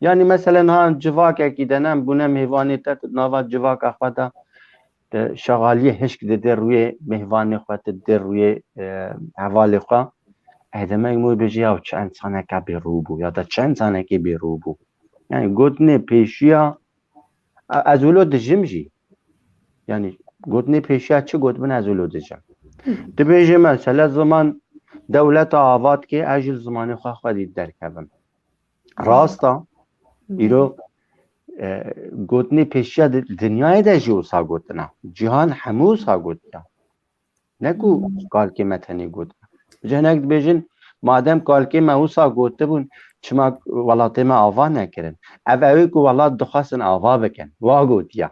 Yanî mesela niha civakekî de ne bûne mêvanê te, tu nava civaka xwe de, tu şexaliyê hişk didê rûyê mêvanê xwe, tu didê rûyê, e, hevalê xwe. Ê demek wê bêjî ya çi ensaneke bêrû bû ya da çi ensanekê bêrû bû. Yanî gotinê pêşiya, e, ez wilo dijim jî. Yanî gotinê pêşiya çi gotibin ez wilo dijim. Dibêje mesela ziman dewleta ava dike, ez jî li zimanê xwe xwedî derkevim. Rast a, îro, e, gotinê pêşiya di dinyayê de jî wisa gotina. Cîhan hemû wisa gotiya. Ne ku kalkê me tenê gotina. Ji hinek dibêjin, madem kalkê me wisa gotibûn, çima welatê me ava nekirin? Ev ew ê ku welat dixwestin ava bikin. Wa gotiya.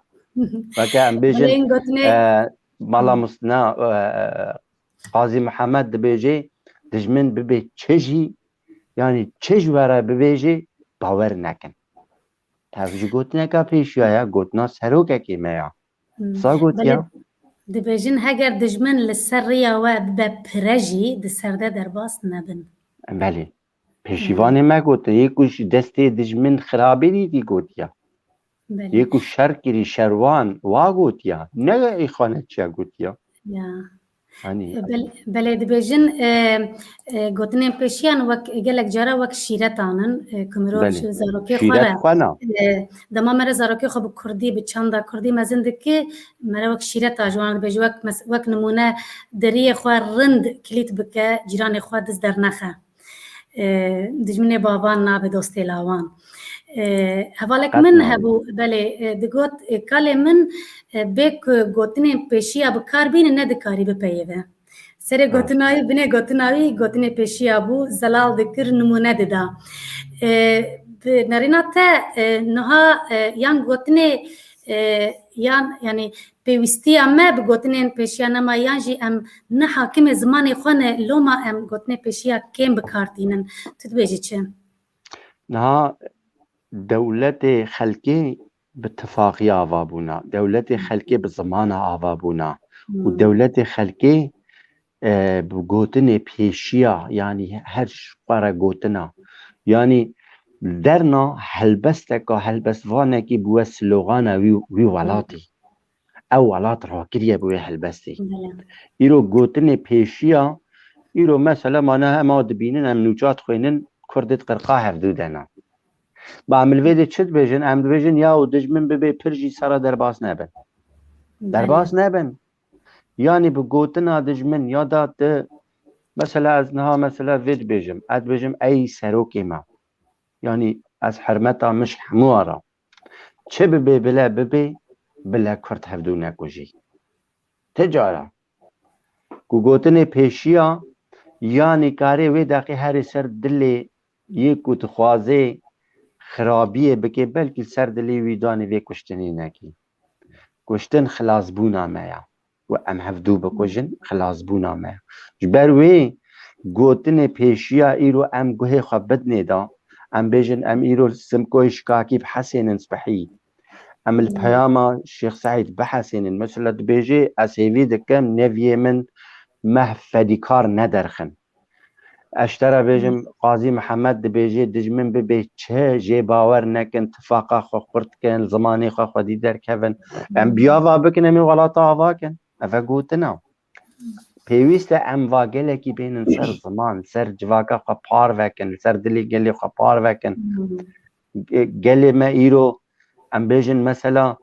Weke em bêjin, Belê gotinê e, Mala Mus-, na, e, Qazî Mihemed dibêje, dijmin bibe çi jî, yanî çi ji we re bibêje, bawer nekin. Ev ji gotineka pêşiya ya, gotina serokekê me ya. Hmm. Sa gotiya? Belê, dibêjin heger dijmin li ser riya we bibe pire jî, di ser de derbas nebin. Belê. Pêşîvanê me gotin, yê ku ji destê dijmin xirabî dîtî gotiya. Belê. Yê ku şer kirî, şerwan, wa gotiya. Ne îxaneçiya gotiya. Ya. Hani E, bel-, belê dibêjin, e, e, gotinên pêşiyan wek, gelek cara wek şîretan in, e, ku mirov Belê. ji zarokê xwe Şîret re, xwe na. e, dema me re zarokê xwe bi kurdî, bi çanda kurdî mezin dike, me re wek şîreta ji wan dibêje, wek mes-, wek nimûne deriyê xwe rind kilît bike, cîranê xwe diz dernexe. E, dijminê bavan nabe dostê lawan. E, hevalek Qet min nabe. hebû, belê, e, digot, e, kalê min, e, bê ku gotinên pêşiya bi kar bînin, nedikarî bipeyivî. Serê Evet. gotina wî, binê gotina wî, gotinê pêşiya bû, zelal dikir, nimûne dida. E, bi nerîna te, e, niha, e, yan gotinê, e, yan, yanî pêwîstiya me bi gotinên pêşiya nema, yan jî em ne hakimê zimanê xwe ne, loma em gotinê pêşiya kêm bi kar tînin. Tu dibêjî çi? Niha dewletê xelkê bi tifaqiya ava bûna. Dewletê xelkê bi zimana ava bûna. Û Hmm. dewletê xelkê, e, bi gotinê pêşiya, yanî her ji xwe re gotina. Yanî derna helbesteka, helbestvanekî bûye slogana wî, wî welatî. Ew welat rakiriye bi wê helbestê. Belê. Îro gotinê pêşiya, îro mesela ma ne hema dibînin, em nûça dixwînin, Kurd ê di qirqa hevdû de ne. Ba em li vê de çi dibêjin? Em dibêjin ya û dijmin bibê pir jî sera derbas nebin. Belê. Derbas nebin. Yanî bi gotina dijmin ya da tu, mesela ez niha mesela vê dibêjim, ez dibêjim ey serokê me. Yanî ez hermeta min ji hemû ara. Çi bibe bile bibe, bile Kurd hevdû nekujî. Ti cara ku gotinê pêşiya yanî karê wê deqê herê ser dilê yê ku dixwazê xirabiyê bike, belkî ser dilê wî danê vê kuştinê nekî. Kuştin xilasbûna me ya. Û em hevdû bikujin, xilasbûna me. Ji ber wê gotinê pêşiya îro em guhê xwe bidinê da, em bêjin em îro Simkoyê Şikakî bihesênin spehî. Em li Hmm. peyama Şêx Seîd bihesênin. Mesela dibêje ez hêvî dikim neviyê min meh fedîkar nederxin. Ez ji te re bêjim, Qazî Mihemed dibêje, dijmin bibê çi, jê bawer nekin, tifaqa xwe xurt kin, zimanê xwe xwedî derkevin. Em biyava bikin, em ê welata ava kin. Ev e gotina. Pêwîst e em va gelekî bênin ser ziman, ser civaka xwe parve kin, ser dilê gelê xwe parve kin. Ge-, gelê me îro, em bêjin mesela,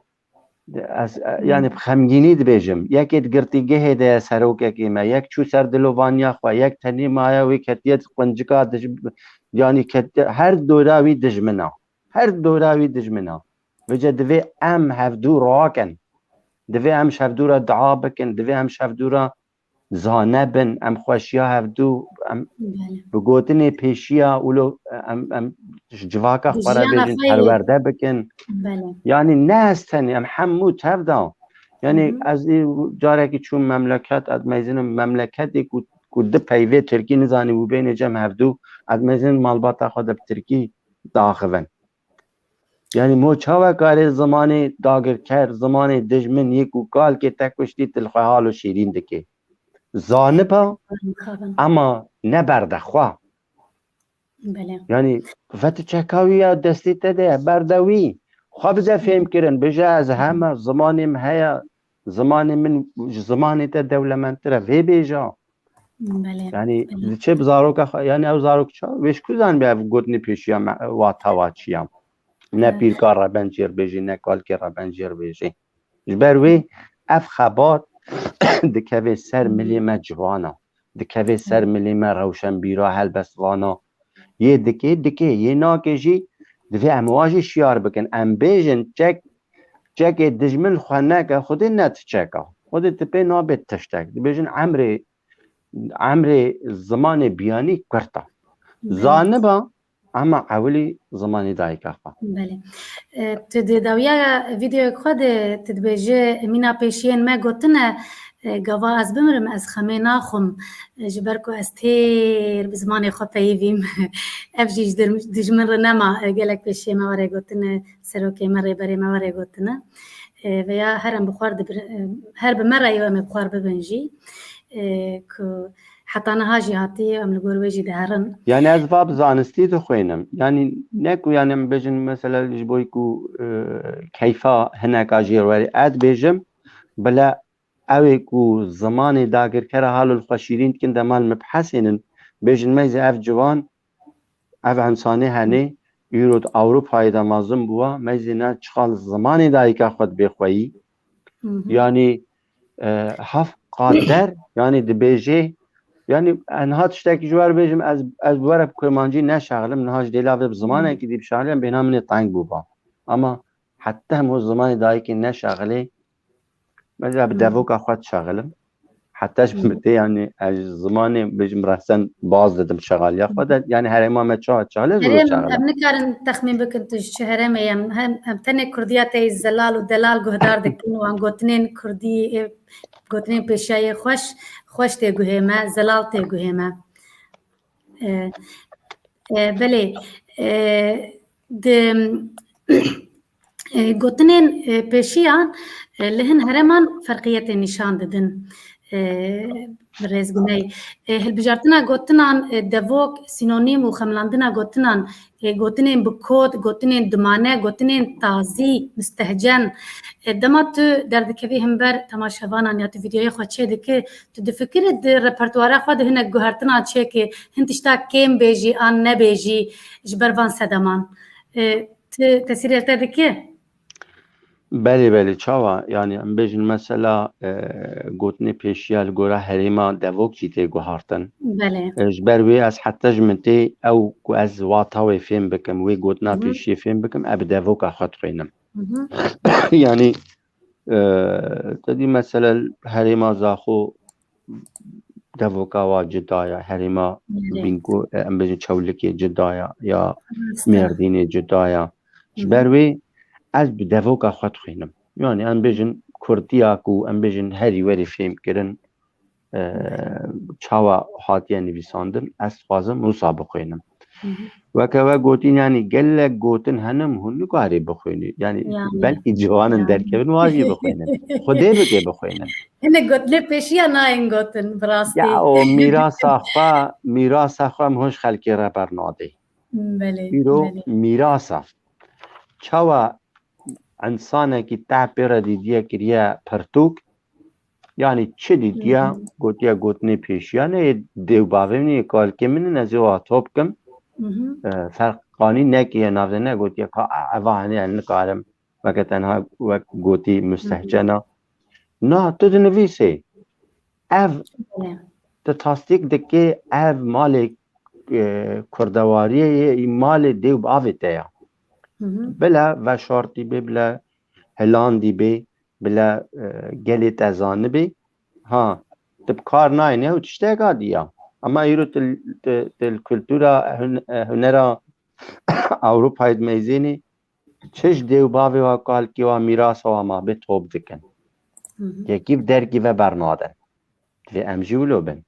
Ez, e, Hmm. yanî bi xemgînî dibêjim, yekê di girtîgehê de ye serokekî me, yek çû ser dilovaniya xwe, yek tenê maye wî ketiye quncika dij-, yanî ketiye, her dora wî dijmin a. Her dora wî dijmin a. Vêce divê em hevdû rakin. Divê em ji hevdû re dua bikin, divê em ji hevdû re zane bin, em xweşiya hevdû, em Belê. bi gotinê pêşiya wilo, em, em ji civaka Bi xwe re jiyana bêjin, xwe yê. perwerde bikin. Belê. Yanî ne ez tenê, em hemû tev de. Yanî Hı hı. ez ê carekî çûm memleket, ez mezinim memleketê ku, ku di peyvê tirkî nizanî û bênê cem hevdû, ez mezinim malbata xwe de bi tirkî diaxivin. Yanî mo çawa karê zimanê dagirker, zimanê dijmin yê ku kalkê te kuştî tu li xwe halo şîrîn dikê. Zanib a, Mixabin. Ema ne berdexwe. Belê. Yani ve tu çeka wî ya destê te de ye, berde wî. Xwe bide fêhm kirin, bêje ez heme zimanê min heye, zimanê min ji zimanê te dewlemendtir e, vê bêje. Belê. Yani diçe bi zaroka xwe, yani ew zarok ça, wê ji ku zanibê ev gotinê pêşiya me, wata wa çi ya? Ne pîrka reben jêr bêjê, ne kalkê reben jêr bêjê. Ji ber wê ev xebat dikeve ser milê me civana, dikeve ser milê me rewşenbîra helbestvana. Yê dikê, dikê, yê nake jî divê em wa jî şiyar bikin. Em bêjin çek, çekê dijmin xwe neke, Xwedê ne ti çeka. Xwedê ti pê nabê tiştek. Dibêjin emrê, emrê zimanê biyanî kurt e. Zaniba, ema ewilî zimanê dayika xwe. Belê. E, tu di dawiya vîdeoyek xwe de tu dibêje mîna pêşiyên me gotine, e, gava ez bimirim, ez xemê naxwim, e, ji ber ku ez têr bi zimanê xwe peyivîm. Ev jî ji dir-, dijmin re nema, e, gelek pêşiyê me were gotine, serokê me, rêberê me were gotine. E, veya her em bi xwar dibir-, e, her bi me re yo em ê bi xwar bibin jî. E, ku heta niha jî hatiye, em li gor wê jî diherin. Yani ez va bi zanistî dixwînim. Yani ne ku yani em bêjin mesela ji bo ku, e, keyfa hineka jê re werê. Ez dibêjim bila ew ê ku zimanê dagirkera halo li xwe şîrîn dikin dema li min bihesênin, bêjin meyzê ev ciwan, ev însanê henê, îro di Ewropayê de mezin bûwa, meyzê ne çiqas zimanê dayika xwe dibê xweyî. Hı hı. Yani, e, haf qader, yani dibêjê, yani, e, niha tiştekî ji we re bêjim, ez, ez bi we re bi kurmancî neşexilim, niha ji dêla vê bi zimanekî dî bişexilim, bêhna min ê teng bûba. Ama heta em o zimanê dayikê neşexilê, mesela bi devoka xwe dişexilim. Heta ji min tê, yani, ez ji zimanê bêjim resen baz didim şexaliya xwe de, yani, herêma me çawa çaxile ji Herêm, şexile. Em nikarin texmîn bikin tu ji çi herêmê ye. Em, em, em tenê kurdiya te yî zelal û delal guhdar dikin û em gotinên kurdî, ê, gotinên pêşiyayê xweş, xweş tê guhê me, zelal tê guhê me. E, e, belê, e, di, e, gotinên, e, pêşiyan, e, li hin herêman ferqiyetê nîşan didin. E, bi rêzgûney. E, hilbijartina gotinan, e, devok, sînonîm û xemilandina gotinan, e, gotinên bi kod, gotinên dimane, gotinên tazî, mistehcen. E, dema tu derdikevî himber temaşevanan ya tu vîdeoyê xwe çêdikî, tu difikirî di repertuara xwe de hinek guhertinan çêkî, hin tişta kêm bêjî an nebêjî ji ber van sedeman. E, tu tesîrê li te dike? Belê, belê, çawa? Yani em bêjin mesela, e, gotinê pêşiya li gora herêma devok jî tê guhartin. Belê. E, ji ber wê ez heta ji min tê ew ku ez wata wê fêm bikim, wê gotina Hı hı. pêşiyê fêm bikim, ez bi devoka xwe dixwînim. Hı hı. Yani, e, te dî mesela herêma Zaxo devoka wa cuda ya, herêma Belê. Bînko, e, em bêjin Çewlikê cuda ya, ya Rast e. Mêrdînê cuda ya. Ji Hı hı. ber wê ez bi devoka xwe dixwînim. Yani em bêjin kurdiya ku em bêjin herî werî fêm kirin, e, çawa hatiye nivîsandin, ez dixwazim wisa bixwînim. Hı hı. Weke we gotîn, yani gelek gotin hene hûn nikarî bixwînî. Yani Ya, ya. belkî ciwanin Ya. derkevin wa jî bixwînin. Xwedê bike bixwînin. Hinek gotinê pêşiya nayên gotin, bi rastî. Ya, o mîrasa xwe, mîrasa xwe em hûn ji xelkê re bernadê. Belê, Îro belê. mîrasa. Çawa însanekî te pê re dîtiye kiriye pirtûk, yani çi dîtiye, Hı hı. gotiye gotinê pêşiya, ne yê dê û bavê min, yê kalkê min in, ez ê wa top kim. Hı hı. E, ferqanî nekiriye navde, ne gotiye ka, e, eva hene, ez nikarim. Weke tenha wek gotî Hı hı. mustehcena. Na, tu dinivîsê. Ev Belê. tu tasdîk dikê, ev malê, e, kurdewariyê ye, malê dê û bavê te ya. Hı hı. Bila veşartî bê, bila hilandî bê, bila, e, gelê te zanibê. Ha, tu bi kar nayêne ew tişteka dî ya. Ama îro tu, tu, tu li kultura hun-, e, hunera Ewropayê dimeyzênê, çi ji dê û bavê wa, kalkê wa, mîrasa wa mabê top dikin. Hı hı. Yekî bi derkî ve bernadin. Divê em jî wilo bin.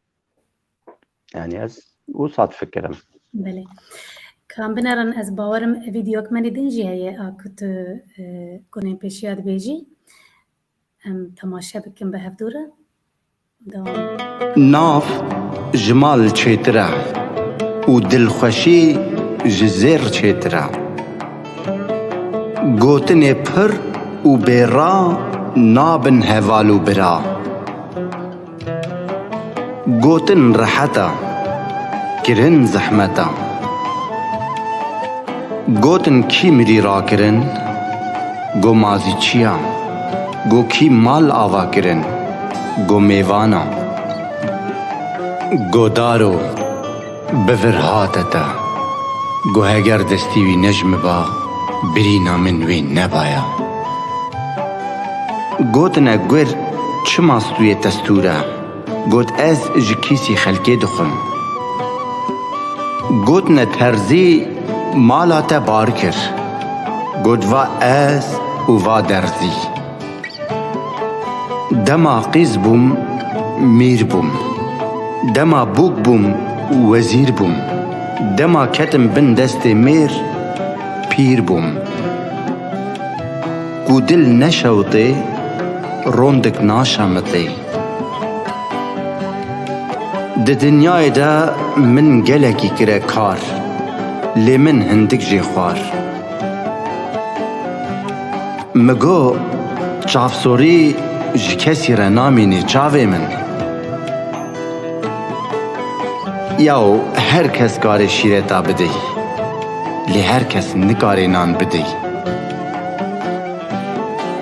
Yani ez wisa difikirim. Belê. Ka em binerin, ez bawerim vîdeoyek me din jî heye, a ku tu, e, gonên pêşiya dibêjî. Em temaşe bikin bi hevdû re. Dewam. Nav ji mal çêtir e. û dilxweşî ji zêr çêtir e. Gotinê pir û bêra nabin heval û bira. Gotin rehet e, kirin zehmet e. Gotin kî mirî rakirin, go mazî çi ya? Go kî mal ava kirin, go mêvan e. Godaro, bi vir hate te. Go heger destî wî ne ji min ba, birîna min wê nebaya. Gotine gur, çima stûyê te stûr e? Got, ez ji kîsî xelkê dixwim. Gotine terzî, mala te bar kir. Got, va ez û va derzî. Dema qîz bûm, mîr bûm. Dema bûk bûm, wezîr bûm. Dema ketim bin destê mêr, pîr bûm. Ku dil neşewitê, rondik naşemitê. Di dinyayê de min gelekî kire kar, lê min hindik jê xwar. Mi got, çavsorî ji kesî re namînê çavê min. Yaw, her kes karê şîreta bidey, lê her kes nikarê nan bidey.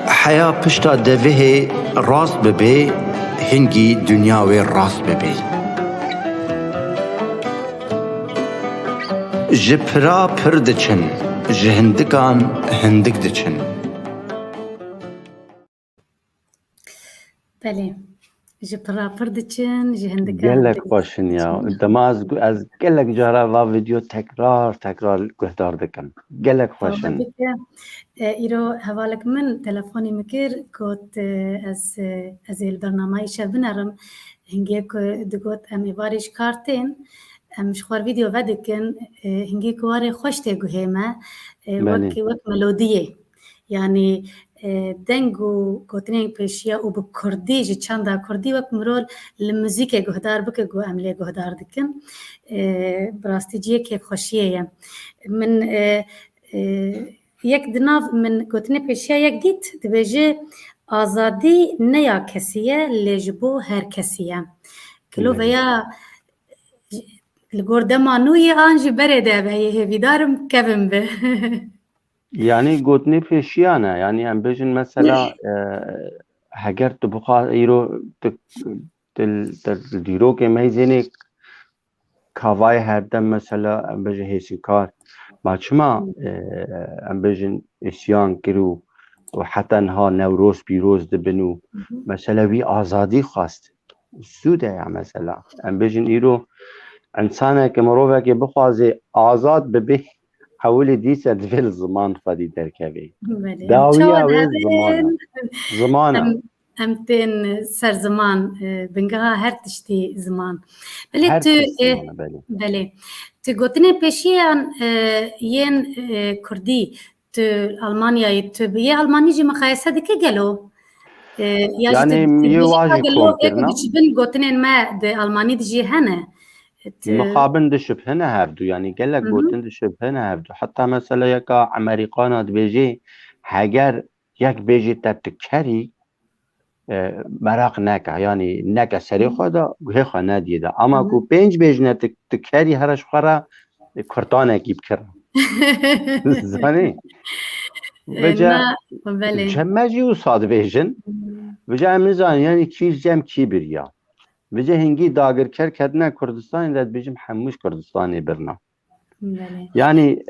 Heya pişta devihê rast bibê, hingî dinya wê rast bibê. Ji pira pir diçin, ji hindikan hindik diçin. Belê. Ji pira pir diçin, ji hindikan Gelek hindik xweş in ya. diçin. Dema ez, ez gelek cara va video tekrar tekrar guhdar dikim. Gelek xweş Tawbe in. bike. E, îro hevalek min telefonê min kir, got, e, ez, e, ez ê li bernameyê şev binerim. Hingê ku digot em ê varê ji kar tên, em ji xwe re video vedikin, e, hingê ku warê xweş tê guhê me, e, Belê. wek, wek melodiyê. Yanî, e, deng û gotinên pêşiya û bi kurdî, ji çanda kurdî wek mirov li muzîkê guhdar bike, ku em lê guhdar dikin. E, bi rastî cihê kêfxweşiyê ye. Min, e, e, yek di nav min gotinê pêşiya yek dît, dibêje, azadî ne ya kesî ye, lê ji bo her kesî ye. Kilo Belê. veya li gor dema nû ye an jî berê de be, yê hêvîdar im kevin be. Yanî gotinê pêşiyan e. Yanî em bêjin mesela, e, heger tu bixwa îro tu, tu, tu dîrokê meyzênê kavayê herdem mesela em bêjin hêsinkar. Ma çima, Hmm. e, em bêjin îsyan kir û, û heta niha Newroz pîroz dibin û Hı hı. mesela wî azadî xwest. Sûde ya mesela. Em bêjin îro insaneke, miroveke bixwaze azad bibe, ewilî dîse divê li ziman xwedî derkeve. Belê. Dawiya Çawa wê ziman e. dibe? Ziman e. Em, em tên ser ziman, e, bingeha her tiştî ziman. Belê Her tu, tişt e, ziman e, belê. belê. Tu gotinê pêşiyan, e, yên, e, kurdî, tu Almanyayê, tu bi yê Almanî jî miqayese dike gelo? E, ya jî tu, Yanî tu yê bêjî wa ka jî gelo kom ê ku kirina. diçibin gotinên me di Almanî de jî hene. Tu Mixabin dişibhine hevdu, yanî gelek Hı hı. gotin dişibhine hevdu. Heta mesela yeka Emerîkana dibêjê, heger yek bêjê te tu kerî, e, meraq neke, yanî neke serê Hı. xwe de, guhê xwe nediyê de. Ama Hı hı. ku pênc bêjine tu, tu kerî, here ji xwe re, e, kurtanekî bikir. Zanî? E, Vêca na, belê. cem me jî wisa dibêjin. Hı. Vêca em nizanin, yanî kî cem kî biriya. Vêca hingî dagirker ketine Kurdistanê de dibêjim hemû ji Kurdistanê birina. Belê. Yanî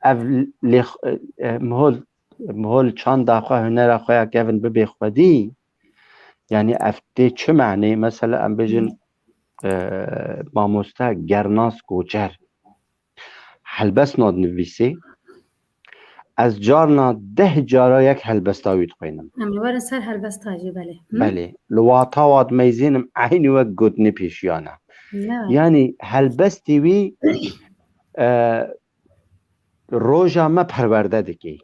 ev lêx-, e, mihol, mihol çanda xwe, hunera xwe ya kevin bibê xwedî. Yanî ev tê çi menê? Mesela em bêjin, Hmm. e, mamoste Gernas Koçer. Helbestna dinivîsê. Ez carna deh cara yek helbesta wî dixwînim. Em ê werin ser helbesta jî, belê. Hı? Belê. Li wata wa dimeyzênim eynî wek gotinê pêşiyan e. Ya. Yanî helbestê wî, e, roja me perwerde dike.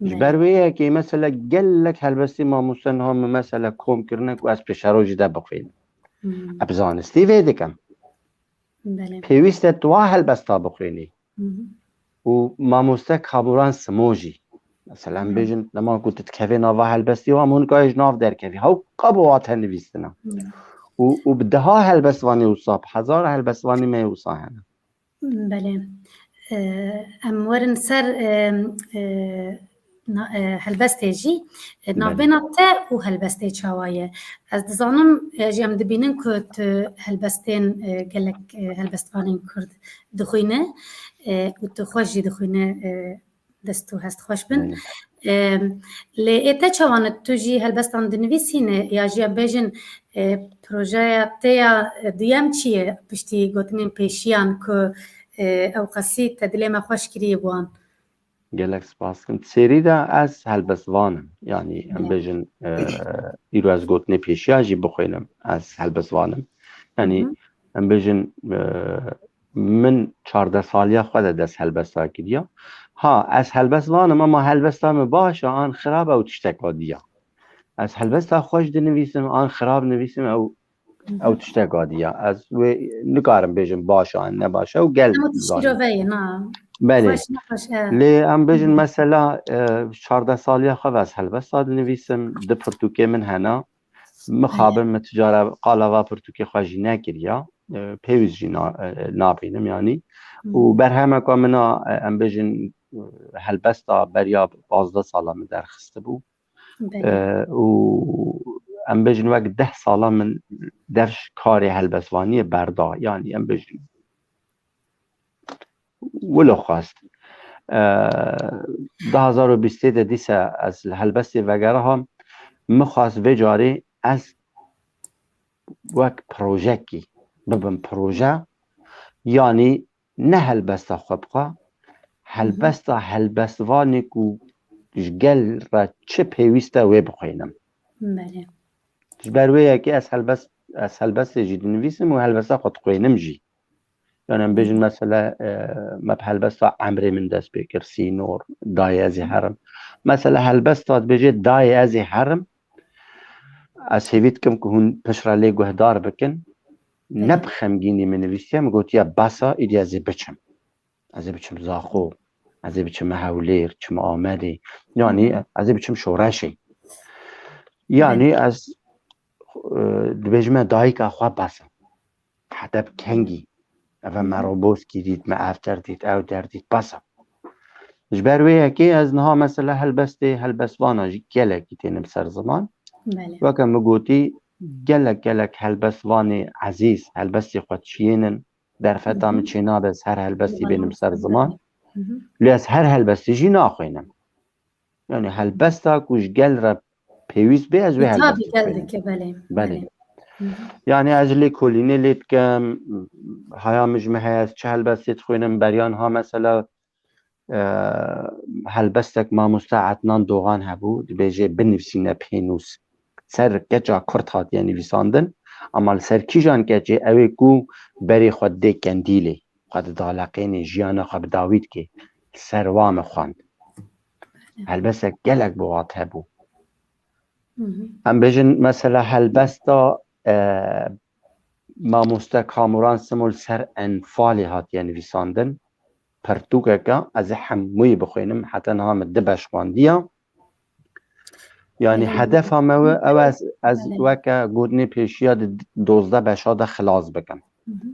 Ji Belê. ber wê yekê mesela gelek helbestê mamoste niha min mesela kom kirine ku ez pêşerojî de bixwînim. Hmm. Ez zanistî vê dikim. Belê. Pêwîst e tu wa helbesta bixwînî. Hı hı. Û mamoste Kamuran Simo jî. Mesela em bêjin, dema ku tu dikevê nava helbestî, wan hûn ji nav derkevî. Hewqa bi wa te nivîstina. Hı. Û, û bi deha helbestvanê wisa, bi hezara helbestvanê me wisa hene. Belê. E, em werin ser, e, e, na-, e, helbestê jî. E, Belê. Navbêna te û helbestê çawa ye? Ez dizanim, e, jî em dibînin ku tu helbestên, e, gelek, e, helbestvanên Kurd dixwîne, e, û tu xweş jî dixwîne, e, dest û hest xweş bin. Belê. E, lê ê te çawa ne, tu jî helbestan dinivîsîne ya jî em bêjin, e, projeya te ya, e, duyem çi ye piştî gotinên pêşiyan ku, e, ew qasî te dilê me xweş kiriye bi wan? Gelek spas dikim. Serî de ez helbestvan im. Yanî em Belê. bêjin, e, îro ez gotinê pêşiya jî bixwînim, ez helbestvan im. Yanî Hı hı. em bêjin, e, min çardeh saliya xwe de dest helbesta kiriya. Ha, ez helbestvan im, ama helbesta min baş e an xirab e, ew tişteka dî ye. Ez helbesta xweş dinivîsim an xirab nivîsim, ew, ew tişteka dî ye. Ez wê nikarim bêjim baş e an ne baş e, ew gel Ama tu zanî. şîrove ye, na. Belê. Xweş, ne xweş, e. Lê em bêjin mesela, e, çardeh saliya xwe ve ez helbesta dinivîsim, di pirtûkê min hene. Mixabin min ti cara qala va pirtûkê xwe jî nekiriya. E, pêwîst jî na-, e, nabînim yanî. Hı. Û berhemeka min a, e, em bêjin, e, helbesta beriya pazdeh sala min derxistibû. Belê. E, û em bêjin wek deh sala min dev karê helbestvaniyê berda. Yanî em bêjin wilo xwest. E, du hazar û bîstê de dîse ez li helbestê vegeraham, min xwest vê carê ez wek projekî bibim proje, yanî ne helbesta xwe bi xwe, helbesta helbestvanê ku ji gel re çi pêwîst e wê bixwînim. Belê. Ji ber wê yekê ez helbest, ez helbestê jî dinivîsim û helbesta xwe dixwînim jî. Yani em bêjin mesela, e, me bi helbesta Emrê Min dest pê kir, Sînor, Dayê Ez Ê Herim. Mesela helbesta dibêje Dayê Ez Ê Herim, ez hêvî dikim ku hûn piştre lê guhdar bikin. Ne bi xemgînî min nivîsiye, min gotiye bes e, îdî ez ê biçim. Ez ê biçim Zaxo, ez ê biçim Hewlêr, çim Amedê. Yanî ez ê biçim şoreşê. Yanî ez, e, dibêjime dayika xwe bes e. Hete bi kengî. Eve me robozkî dît, me ev der dît, ew der dît, bes e. Ji ber wê yekê ez niha mesela helbestê, helbestvana jî gelekî tênim ser ziman. Belê. Weke min gotî, gelek, gelek helbestvanê ezîz, helbestê xwe çiyênin, derfeta min çênabe ez her helbestî bênim ser ziman. Hı hı. Lê ez her helbestî jî naxwînim. Yani helbesta ku ji gel re pêwîst bê, ez wê Hitap helbestî gel xwînim. dike, belê. Belê. Yani ez lê kolînê lê dikim, haya min ji min heye, ez çi helbestê dixwînim, beriya niha mesela, e, helbestek mamoste Ednan Doğan hebû, dibêje binivîsîne pênûs. Ser keça Kurd hatiye nivîsandin, ama li ser kîjan keçê? Ew ê ku berê xwe didê kendîlê, xwe didaleqênê, jiyana xwe bi dawî dikê, li ser wa min xwend. Helbestek gelek bi wat hebû. Hı hı. Em bêjin mesela helbesta, e, mamoste Kamuran Simo li ser Enfalê hatiye nivîsandin. Pirtûkeke, ez ê hemûyî bixwînim, heta niha min du beş xwendiya. Yani Belê. hedefa me we, ew ez, ez Belê. Weke gotinê pêşiya di dozdeh beşa de xilas bikim. Hı hı.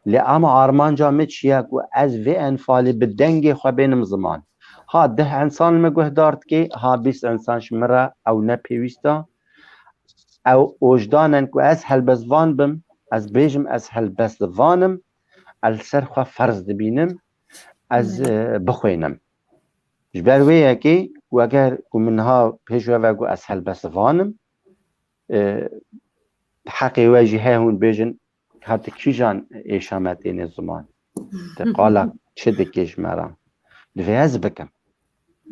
Lê ama armanca me çi ye ku ez vê Enfalê bi dengê xwe bênim ziman? Ha deh însan li me guhdar dike, ha bîst însan ji min re ew ne pêwîst e. Ew ojdan in ku ez helbestvan bim, ez bêjim ez helbestvan im, ez li ser xwe ferz dibînim, ez, Belê. e, bixwînim. Ji ber wê yekê, weger ku min niha pêş we ve ku ez helbestvan im, e, heqê we jî heye hûn bêjin, hati kîjan êşa me têne ziman? Te qala çi dike ji me re? Divê ez bikim.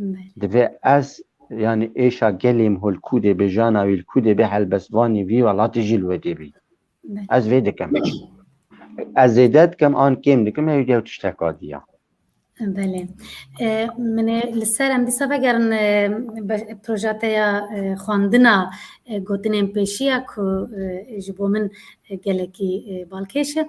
Belê. Divê ez, yani êşa gelê min hol kû dê bê, jana wî li kû dê bê, helbestvanê vî welatê jî li wê dê bê. Belê. Ez vê dikim. Ez zêde dikim an kêm dikim, ew ew tişteka diya. Belê. E, min ê li ser em dîsa vegerin, e, be-, proja te ya, e, xwendina, e, gotinên pêşiya ku, e, ji bo min, e, gelekî, e, balkêş e.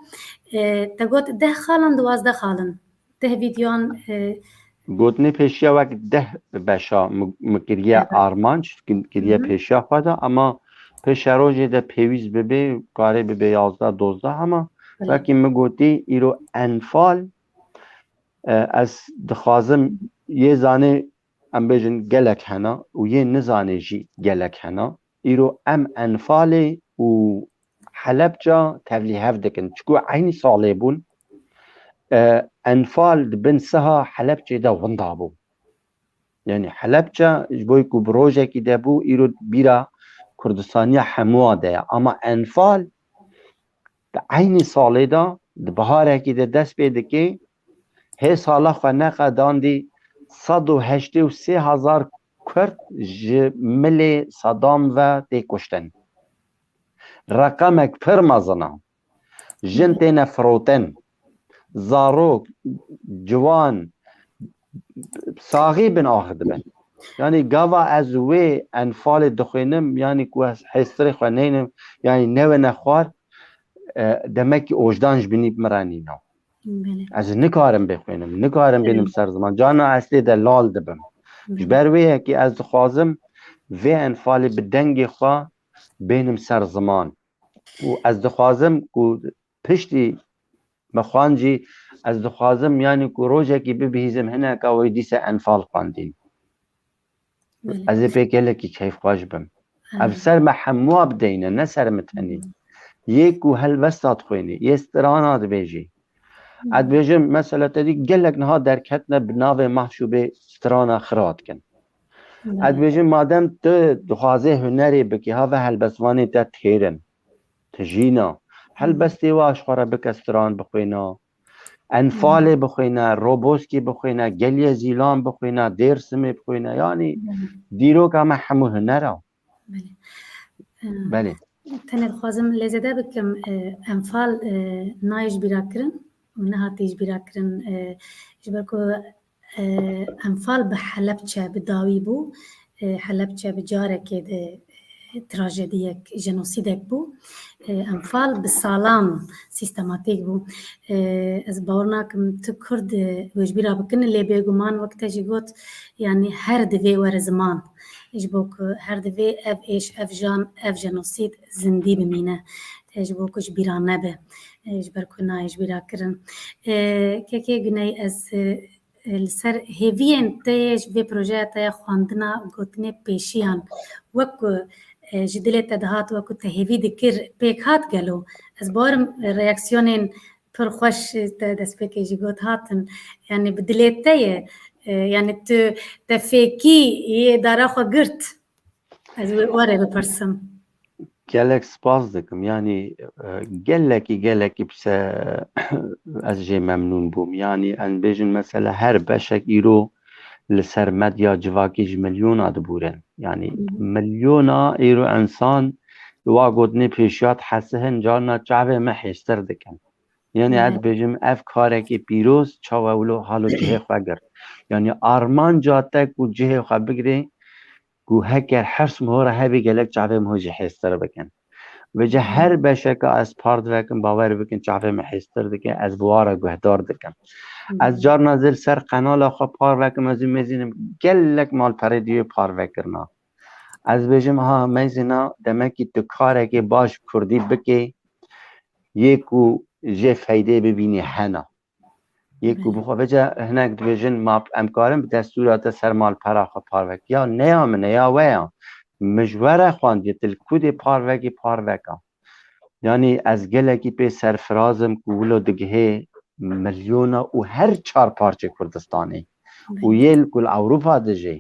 E, te got deh xal in, duwazdeh xal in. Deh vîdyoyan, e, Gotinê pêşiya wek deh beşa min, min kiriye Evet. armanc, kin-, kiriye Hı hı. pêşiya xwe de, ama pêşerojê de pêwîst bibe, karê bibe yazdeh, dozdeh, ama Belê. wekî min gotî îro enfal, e, ez dixwazim yê zanê, em bêjin gelek hena û yê nizanê jî gelek hena. Îro em enfalê û Helebca tevlîhev dikin. Çiku eynî salê bûn. E, enfal di bin siha Helebcê de winda bû. Yani Helebce ji bo ku bi rojekî de bû, îro bîra Kurdistaniya hemûa de ye. Ama enfal di eynî salê de, di biharekî de dest pê dike, hê sala xwe neqedandî sed û heştê û sê hezar Kurd ji milê Sedam ve tê kuştin. Reqemek pir mezin e. Jin têne firotin. Zarok, ciwan, saxî bin ax dibin. Yani gava ez wê enfalê dixwînim, yani ku ez hêstirê xwe neynim, yani newêne xwar, e, demek ki ojdan ji binî bi min re nîna. Belê. Ez nikarim bê xwînim, nikarim bênim Belê. ser ziman. Carna ez tê de lal dibim. Ji Belê. ber wê yekê ez dixwazim vê enfalê bi dengê xwe bênim ser ziman. Û ez dixwazim ku piştî me xwend jî, ez dixwazim, yani ku rojekî bibihîzim hineka wê dîse enfal xwendîn. Belê. Ez ê pê gelekî keyfxweş bim. Ev Aha. ser me hemûa bideyne, ne ser min tenî. Yê ku helbesta dixwînî, yê strana dibêjî. Ez dibêjim, mesela te dî gelek niha derketine bi navê Mahşûbê strana xira dikin. Ez Belê. dibêjim, madem tu dixwazê hunerê bikî, ha ve helbestvanê te têr in. Tijîna. Helbestê wa ji xwe re bike stran bixwîna. Enfalê bixwîne, Roboskî bixwîne, Geliyê Zîlan bixwîne, Dêrsimê bixwîne. Yanî dîroka me hemû huner e. Belê. Belê. Tenê dixwazim lê zêde bikim, e, enfal, e, nayê ji bîra kirin û nehatî ji bîra kirin, e, ji ber ku, e, enfal bi Helebçe bi dawî bû. E, Helebçe bi carekê de, e, trajediyek, jenosîdek bû. E, enfal bi salan sîstematîk bû. E, ez bawer nakim tu Kurd, e, wê ji bîra bikin, lê bêguman wek te jî got, yanî her divê were ziman. Ji bo ku her divê ev êş, ev jan, ev jenosîd zindî bimîne. E, ji bo ku ji bîra nebe. E, ji ber ku nayê ji bîra kirin. E, kekê Guney, ez, e, e, li ser hêviyên te yê ji vê projeya te ya xwendina gotinê pêşiyan, wek ku, e, ji dilê te dihat, wek ku te hêvî dikir, pêk hat gelo? Ez bawerim, e, reaksiyonên pir xweş, e, te destpêkê jî got hatin. Yani bi dilê te ye. E, yani tu te fêkî yê dara xwe girt. Ez wê were bipirsim. Gelek spas dikim. Yani, e, gelekî, gelekî pise ez jê memnûn bûm. Yani, em bêjin mesela her beşek îro li ser medya civakî ji milyona dibûrin. Yani, Hı hı. milyona îro insan wa gotinê pêşiya dihesihin, carna çavê me hêstir dikin. Yani, Evet. ez dibêjim ev karekî pîroz çawa wilo halo cihê xwe girt. Yani, armanca te ku cihê xwe bigirê, ku heker hirs miho re hebî gelek çavê miho jî hêstir bikin. Vêce her beşeka ez par divekim, bawer bikin çavê min hêstir dike, ez bi wa re guhdar dikim. Ez carna zê li ser qenala xwe par vekim, ez ê mêzînim gelek malperê dî wê par vekirina. Ez bêjim, ha, mêzîna, demekî tu karekê baş bi kurdî bikê, yê ku jê feydê bibînî hena. Yê ku Belê. bixwe vêce hinek dibêjin, ma em karin bi destûra te ser malpera xwe parvek. Ya ne ya min e, ya we ya. Min ji we re xwendiye, tu li ku dê parvekî, parveka. Yanî ez gelekî pê serfiraz im ku wilo digihê milyona û her çar parçê Kurdistanê. Û Belê. yê li ku li Ewropa dijî.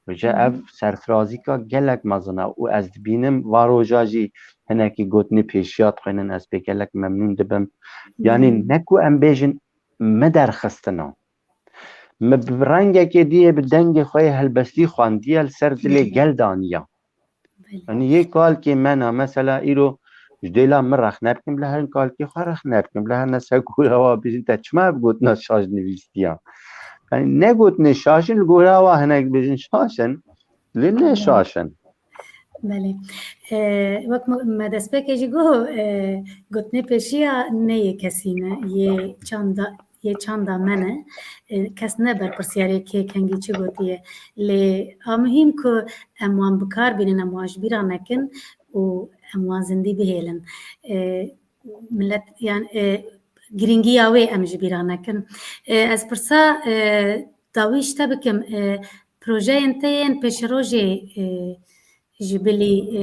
Vêce Hı hı. ev serfirazîka gelek mezin e û ez dibînim va roja jî hinekî gotinê pêşiya dixwînin, ez pê gelek memnûn dibim. Yanî Hı. ne ku em bêjin me derxistina. Me bi rengekê diyê bi dengê xwe yê helbestî xwendiye, li ser dilê Hı. gel daniya. Belê. Yanî yê kalkê me na, mesela îro ji dêla min rexne bikim, bila herin kalkê xwe rexne bikim, bila herine ser kûra wa bêjin te çima ev gotina şaş nivîstiya? Yani ne gotinê şaş in, li gora wa hinek bêjin şaş in, lê ne şaş in. Belê. E, wek me destpêkê jî got, e, gotinê pêşiya ne yê kesî ne, yê çanda, yê çanda me ne. E, kes ne berpirsiyarê kê kengî çi gotiye. Lê a muhîm ku em wan bi kar bînin, em wan ji bîra nekin û em wan zindî bihêlin. E, millet, yan, e, girîngiya wê em ji bîra nekin. E, ez pirsa, e, dawî ji te bikim, e, projeyên te yên pêşerojê, e, ji bilî, e,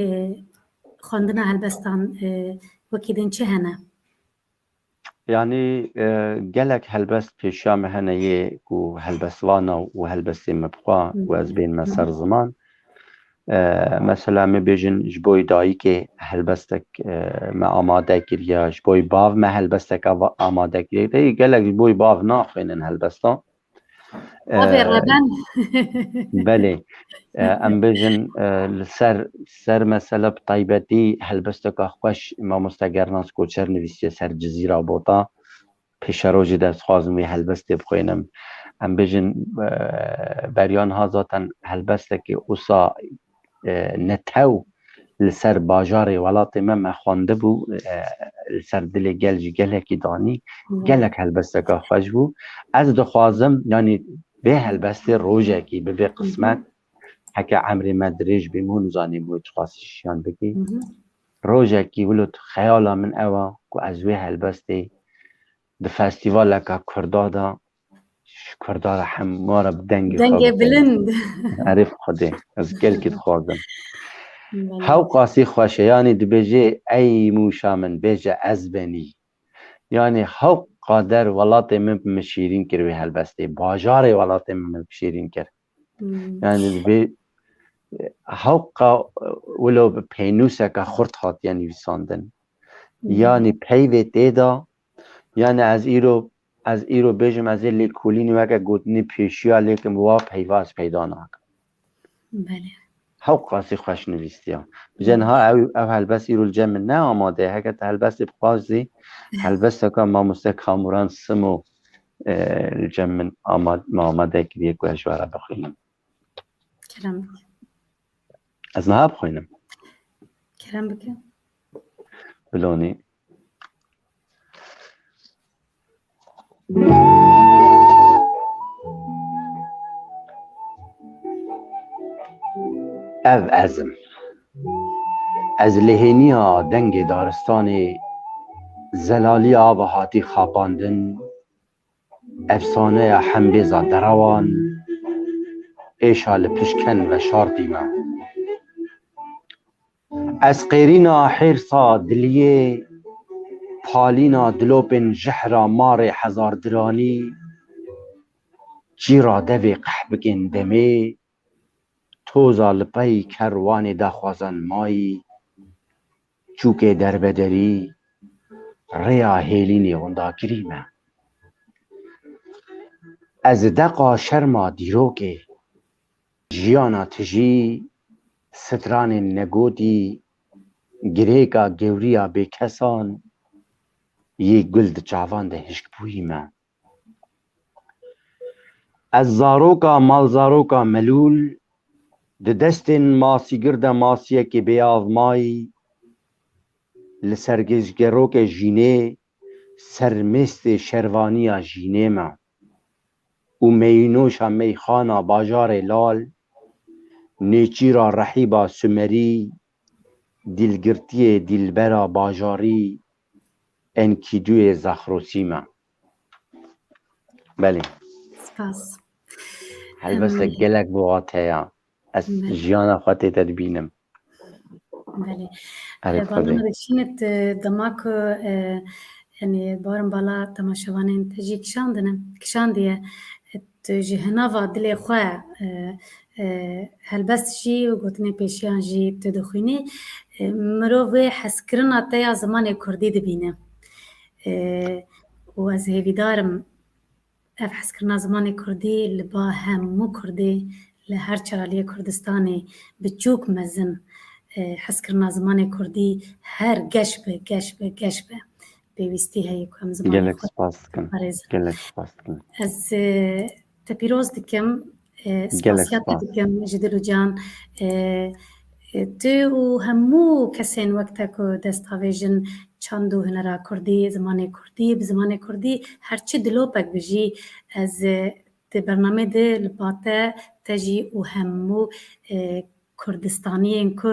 xwendina helbestan, e, wekî din çi hene? Yanî, e, gelek helbest pêşiya me hene yê ku helbestvana û helbestê me bi xwe û ez bênime ser ziman. E, mesela, me bêjin ji bo dayikê helbestek, e, me amade kiriye, ji bo bav me helbesteka va-, amade kiriye. Tê gelek ji bo bav naxwînin helbestan. E, Avê reben. Belê. E, em bêjin, e, li ser, ser mesela bi taybetî helbesteka xweş mamoste Gernaz Koçer nivîsiye ser Cizîra Bota. Pêşerojê de ez dixwazim wê helbestê bixwînim. Em bêjin, e, beriya niha zaten helbestekê wisa, e, netew li ser bajarê welatê me me xwendibû, e, li ser dilê gel jî gelekî danî, gelek helbesteka xweş bû. Ez dixwazim, yanî vê helbestê rojekî bibe qismet, heke emrê me dirêj bê, min nizanî wê çiqas jiyan bikî. Rojekî wilo xeyala min ew e ku ez wê helbestê di festîvaleka Kurda de ji Kurda re hemû re bi dengê xwe Dengê bixwînim. Bilind. Erê bi Xwedê, ez gelkî dixwazim. Belê. Hewqasî xweş e, yanî dibêjê ey mûşa min, bêje ez benî. Yanî hewqader welatê min bi min şîrîn kir wê helbestê, bajarê welatê min min bi şîrîn kir. Hmm. Yanî dibê hewqa wilo bi peynûseke xurt hatiye nivîsandin. Hmm. Yanî peyvê tê de, yanî ez îro, ez îro bêjim, ez ê lêkolînê weke gotinê pêşiya lêkim, wa peyva ez peyda nakim. Belê. Hewqasî xweş nivîstiya. Bije niha ew, ew helbest îro li cem min ne amade ye. Heke te helbestê bixwazî, helbesteka mamoste Kamuran Simo, e, li cem min ama-, me amade kiriye ku ez ji we re bixwînim. Kerem bike. Ez niha bixwînim. Kerem bike. Bilonî. Ev ez im. Ez li hêniya dengê daristanê, zelaliya ava hatî xapandin, efsaneya hembêza derewan, êşa li pişken veşartî me. Ez qêrîna hêrsa diliyê, palîna dilopên jehra marê hezardiranî, çîra devê qehbikên demê, toza li pey kerwanê daxwazan mayî, çûkê derbederî, rêya hêlînê windakirî me. Ez deqa şerma dîrokê, jiyana tijî, stranên negotî, girêka gewriya bêkesan, yê gul di çavan de hişkbûyî me. Ez zaroka malzaroka melûl, di destên masîgir de masiyekê bêav mayî, li sergêjgerokê jînê, sermêstê şervaniya jînê me û meyînoşa meyxana bajarê lal, nêçîra rehîba Sumerî, dîlgirtiyê dîlbera bajarî, Enkîduyê Zaxrosî me. Belê. Spas. Helbestek Em, gelek bi wate ya. Ez Belê. jiyana xwe tê de dibînim. Belê. Erê, E, Bala Xwedê. Nurê Şînit, e, dema ku, e, yanî barin bala temaşevanên te jî kişandine, kişandiye. E, tu ji hinava dilê xwe, e, e, helbest jî û gotinê pêşiyan jî tu dixwînî. E, mirov wê hezkirina te ya zimanê kurdî dibîne. E, û ez hêvîdar im ev hezkirina zimanê kurdî li ba hemû kurdê li her çar aliyê Kurdistanê biçûk mezin, e, hezkirina zimanê kurdî her geş be, geş be, geş be. Pêwîstî heye ku em zimanê Gelek xwe spas dikim. parêzin. Gelek spas dikim. Ez, e, Te pîroz dikim, e, Gelek spasiya te spas. dikim ji dil û can. E, e, tu û hemû kesên wek te ku destavêjin çand û hunera kurdî, zimanê kurdî, bi zimanê kurdî her çi dilopek bijî, ez, e, di bernamê de li ba te, te jî û hemû, e, Kurdistaniyên ku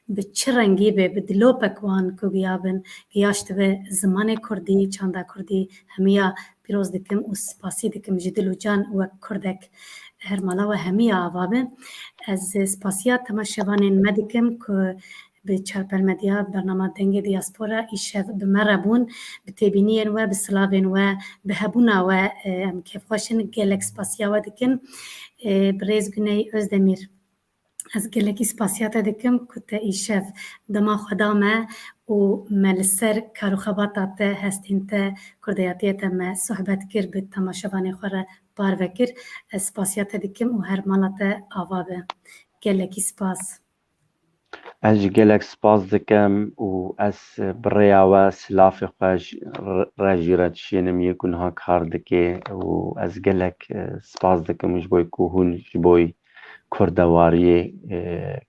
bi çi rengî be, bi dilopek wan ku giyabin, giyaştibe zimanê kurdî, çanda kurdî, hemiya pîroz dikim û spasî dikim ji dil û can wek kurdek. Her mala we hemiya ava be. Ez spasiya temaşevanên me dikim ku bi Çarpel Medya bernama Dengê Diaspora îşev bi me re bûn, bi têbîniyên we, bi silavên we, bi hebûna we, e, em kêfxweş in. Gelek spasiya we dikin. E, birêz Guney Özdemir. Ez gelekî spasiya te dikim ku te îşev dema xwe da me û me li ser kar û xebata te, hestên te, kurdeyatiya te me sohbet kir, bi temaşevanê xwe re parve kir. Ez spasiya te dikim û her mala te ava be. Gelekî spas. Ez jî gelek spas dikim û ez bi rêya we silafê xwe ji re-, re jî re dişênim yê ku niha kar dike û ez gelek, e, spas dikim ji bo ku hûn ji bo kurdewariyê, e,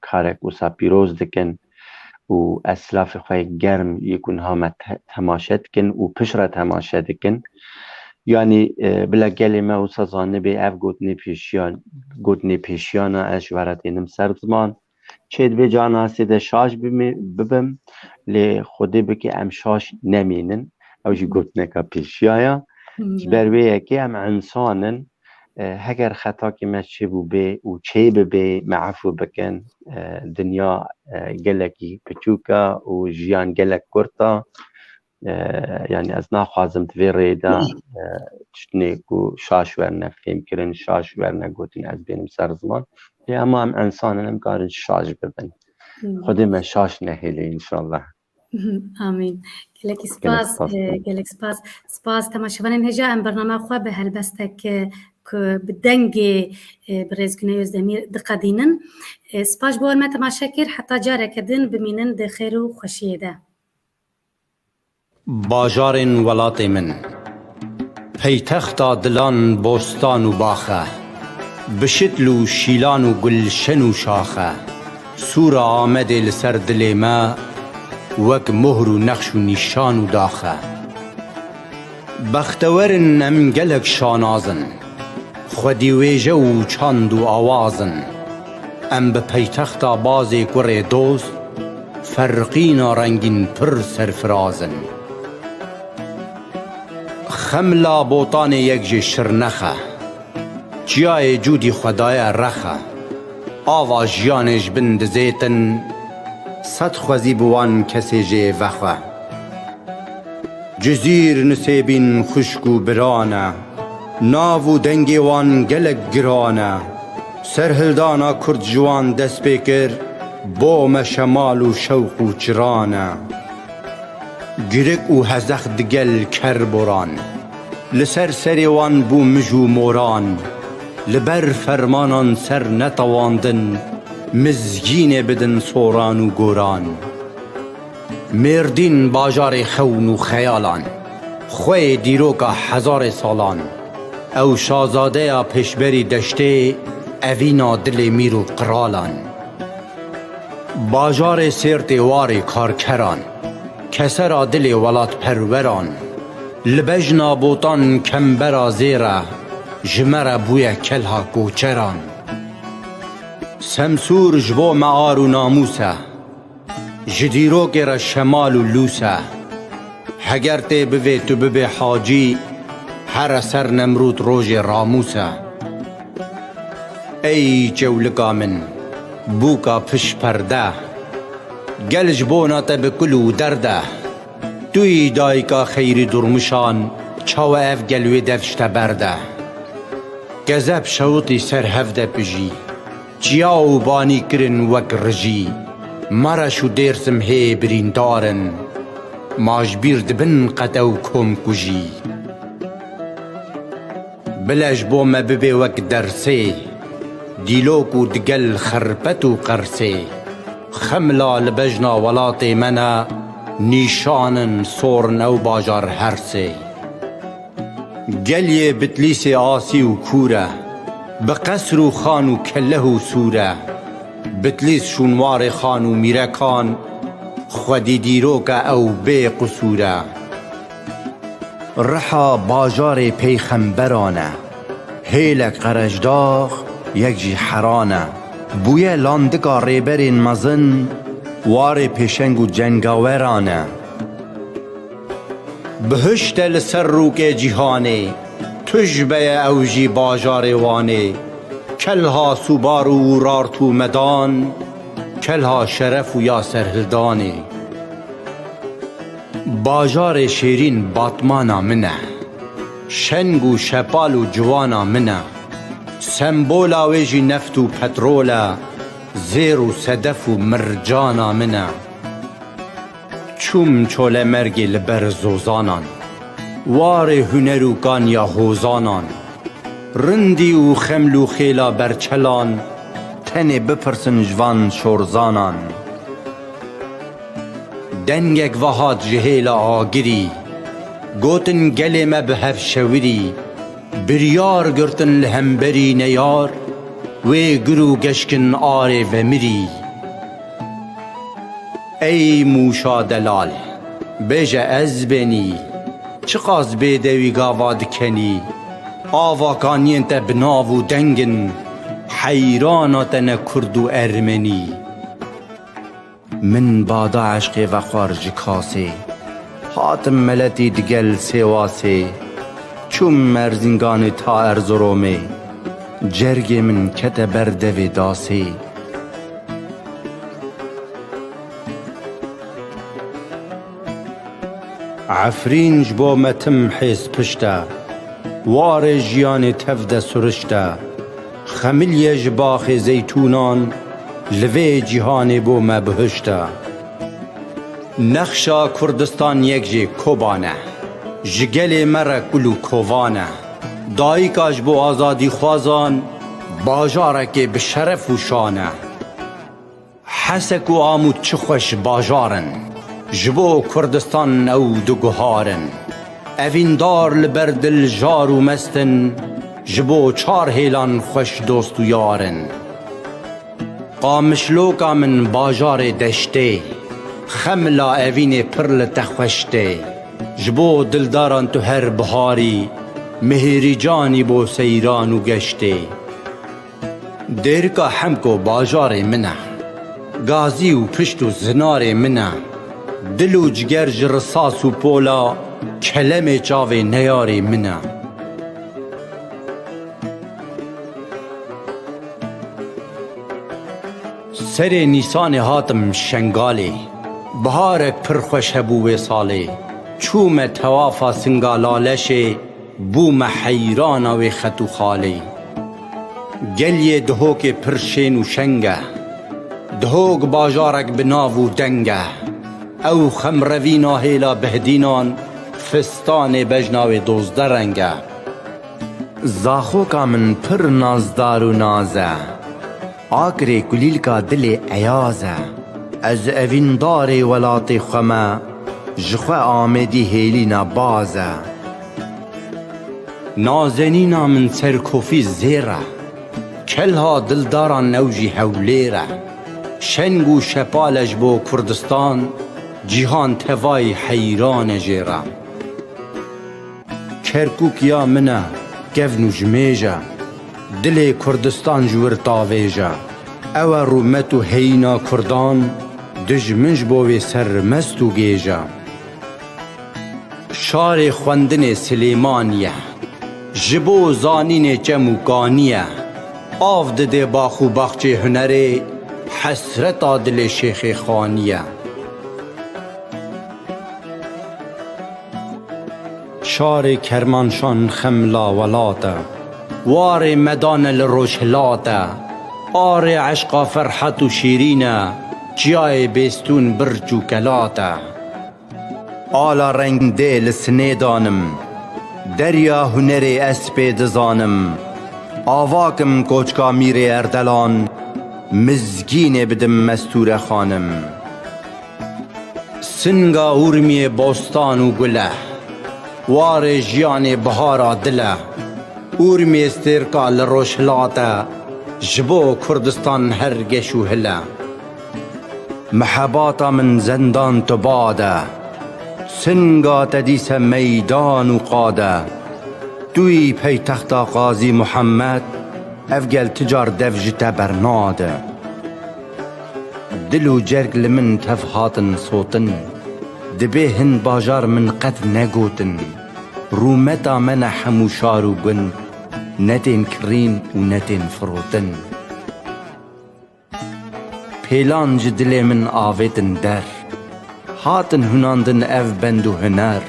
karek wisa pîroz dikin û ez silafê xwe yê germ yê ku niha me te-, temaşe dikin û piştre temaşe dikin. Yanî, e, bila gelê me wisa zanibê ev gotinê pêşiyan, gotinê pêşiyana ez ji we re tênim ser ziman. Çê divê carna ez tê de şaş bimê-, bibim, lê Xwedê bike em şaş nemînin. Ew jî gotineka pêşiya ya. Ji ber wê yekê em însan in. E, heger xetakê me çêbûbê û çêbibê, me efû bikin. E, dinya, e, gelekî piçûk e û jiyan gelek kurt e. E, yanî ez naxwazim di vê rêyê de, e, tiştnê ku şaş werne fêmkirin, şaş werne gotin, ez bênim ser ziman. Lê hema em însan in, em karin şaş bibin. Hmm. Xwedê me şaş nehêle înşallah. Amîn. Gelekî Gelek spas, spas. e, gelek spas. Spas temaşevanên hêja, em bernama xwe bi helbestek, e, ku bi dengê, e, birêz Guney Özdemir diqedînin. E, spas ji bo me temaşe kir, heta careke din bimînin di xêr û xweşiyê de. Bajarên welatê min. Peytexta dilan bostan û bax e. Bi şitl û şîlan û gulşen û şax e. Sûra Amedê li ser dilê me, wek mohr û nexş û nîşan û dax e. Bextewer in em gelek şanaz in. Xwedî wêje û çand û awaz in. Em bi peytexta bazê kurê dost, ferqîna rengîn pir serfiraz in. Xemla Botanê yek jê şirnex e. Çiyayê Cûdî xwe daye rex e. Ava jiyanê ji bin dizêtin, sed xwezî bi wan kesê jê vexwe. Cizîr Nisêbîn xwişk û biran e, nav û dengê wan gelek giran e. Serhildana Kurd ji wan dest pê kir, bo me şemal û şewq û çiran e. Girik û hezex digel ker boran, li ser serê wan bû mij û moran. Li ber fermanan ser netewandin, mizgînê bidin soran û goran. Mêrdîn bajarê xewn û xeyalan, xweyê dîroka hezarê salan. Ew şazadeya pêşberî deştê, evîna dilê mîr û qiralan. Bajarê sêrtê warê karkeran, kesera dilê welatperweran. Li bejna Botan kembera zêr e, ji me re bûye kelha koçeran. Semsûr ji bo me ar û namûs e, ji dîrokê re şemal û lûs e. Heger tê bivê tu bibê hacî, here ser Nemrûd rojê ramûs e. Ey çewlika min, bûka piş perde, gel ji bona te bi kul û derd e. Tu yî dayika xeyrî durmuşan, çawa ev gel wê dev ji te berde? Kezeb şewitî ser hev de pijî, çiya û banî kirin wek rijî. Mereş û Dêrsim hê birîndar in, ma ji bîr dibin qet ew komkujî. Bile ji bo me bibê wek dersê, dîlok û digel xerpet û qersê. Xemla li bejna welatê me ne, nîşan in, sor in ew bajar her sê. Geliyê Bitlîsê asî û kûr e, Bi qesr û xan û kelleh û sûr e. Bitlîs şûnwarê xan û mîrekan, xwedî dîrok e ew bê qisûr e. Riha bajarê peyxemberan e. Hêlek Qerecdax, yek jî Heran e. Bûye landika rêberên mezin, warê pêşeng û cengaweran e. Bihişt e li ser rûkê cîhanê, tujbe ye ew jî bajarê Wanê. Kelha Sûbar û Urart û Medan, kelha Şeref û ya Serhildanê. Bajarê şêrîn Batmana min e, şeng û şepal û ciwana min e. Sembola wê jî neft û petrol e, zêr û sedef û mircana min e. Çûm Çolemergê li ber zozanan, warê huner û kaniya hozanan. Rindî û xeml û xêla berçelan, tenê bipirsin ji van şorzanan. Dengek ve hat ji hêla agirî, gotin gelê me bi hev şewirî. Biryar girtin li hemberî neyar, wê gir û geşkin arê vemirî. Ey Mûşa delal, bêje ez benî, çiqas bêdewî gava dikenî? Ava kaniyên te bi nav û deng in, heyrana te ne kurd û ermenî. Min bada eşqê vexwar ji kasê, hatim meletî digel Sêwasê. Çûm Erzînganê ta Erziromê, cergê min kete ber devê dasê. Efrîn ji bo me tim hêz pişt e, warê jiyanê tev de surişt e. Xemilye ji baxê zeytûnan, li vê cîhanê bo me bihişt e. Nexşa Kurdistan yek jê Koban e, ji gelê me re kul û kovan e. Dayika ji bo azadîxwazan, bajarekê bi şeref û şan e. Hesek û Amûd çi xweş bajar in, ji bo Kurdistan ew du guhar in. Evîndar li ber dil jar û mest in, ji bo çar hêlan xweş dost û yar in. Qamişloka min bajarê deştê, xemla evînê pir li te xweş tê. Ji bo dildaran tu her biharî, mihêrîcanî bo seyran û geştê. Dêrika Hemko bajarê min e, gazî û pişt û zinarê min e. Dil û ciger ji risas û pola, kelemê çavê neyarê min e. Serê Nîsanê hatim Şengalê, biharek pir xweş hebû wê salê. Çûme tewafa Singa Laleşê, bûme heyrana wê xet û xalê. Geliyê Dihokê pir şên û şeng e. Dihok bajarek bi nav û deng e. Ew xemrevîna hêla behdînan, fistanê bejna wê dozde reng e. Zaxoka min pir nazdar û naz e. Akrê kulîlka dilê eyaz e. Ez evîndarê welatê xwe me, ji xwe Amêdî hêlîna baz e. Nazenîna min serkofî zêr e. Kelha dildaran ew jî Hewlêr e. Şeng û şepal e ji bo Kurdistan, cîhan tevayî heyran e jê re. Kerkûk ya min e, kevn û jimêj e. Dilê Kurdistan ji wir tavêj e. Ew e rûmet û heyîna Kurdan, dijmin ji bo wê sermest û gêj e. Şarê xwendinê Silêmanî ye, ji bo zanînê çem û kanî ye. Av didê bax û baxçê hunerê, hesreta dilê Şêxê Xanî ye. Şarê Kermanşan xemla welat e. Warê Medan e li rojhilat e. Arê eşqa Ferhat û Şîrîn e. Çiyayê Bêstûn birc û kelat e. Ala rengdê li sinê danim. Derya hunerê ez pê dizanim. Avakim koçka Mîrê Erdelan. Mizgînê bidim Mestûre Xanim. Singa Urmiyê bostan û gul e. Warê jiyanê bihara dil e. Urmiyê stêrka li rojhilat e, ji bo Kurdistan her geş û hil e. Mihebata min zendan tu bad e, singa te dîse meydan û qad e. Tu yî peytexta Qazî Muhammed, ev gel ti car dev ji te bernade. Dil û cerg li min tev hatin sotin, dibê hin bajar min qet negotin. Rûmeta me ne hemû şar û gund, ne tên kirîn û ne tên firotin. Pêlan ji dilê min avêtin der, hatin hunandin ev bend û huner.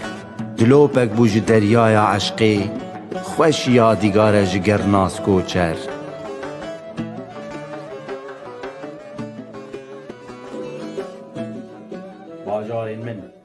Dilopek bû ji deryaya eşqê, xweş yadîgar e ji ger nas koçer. Bajarên min.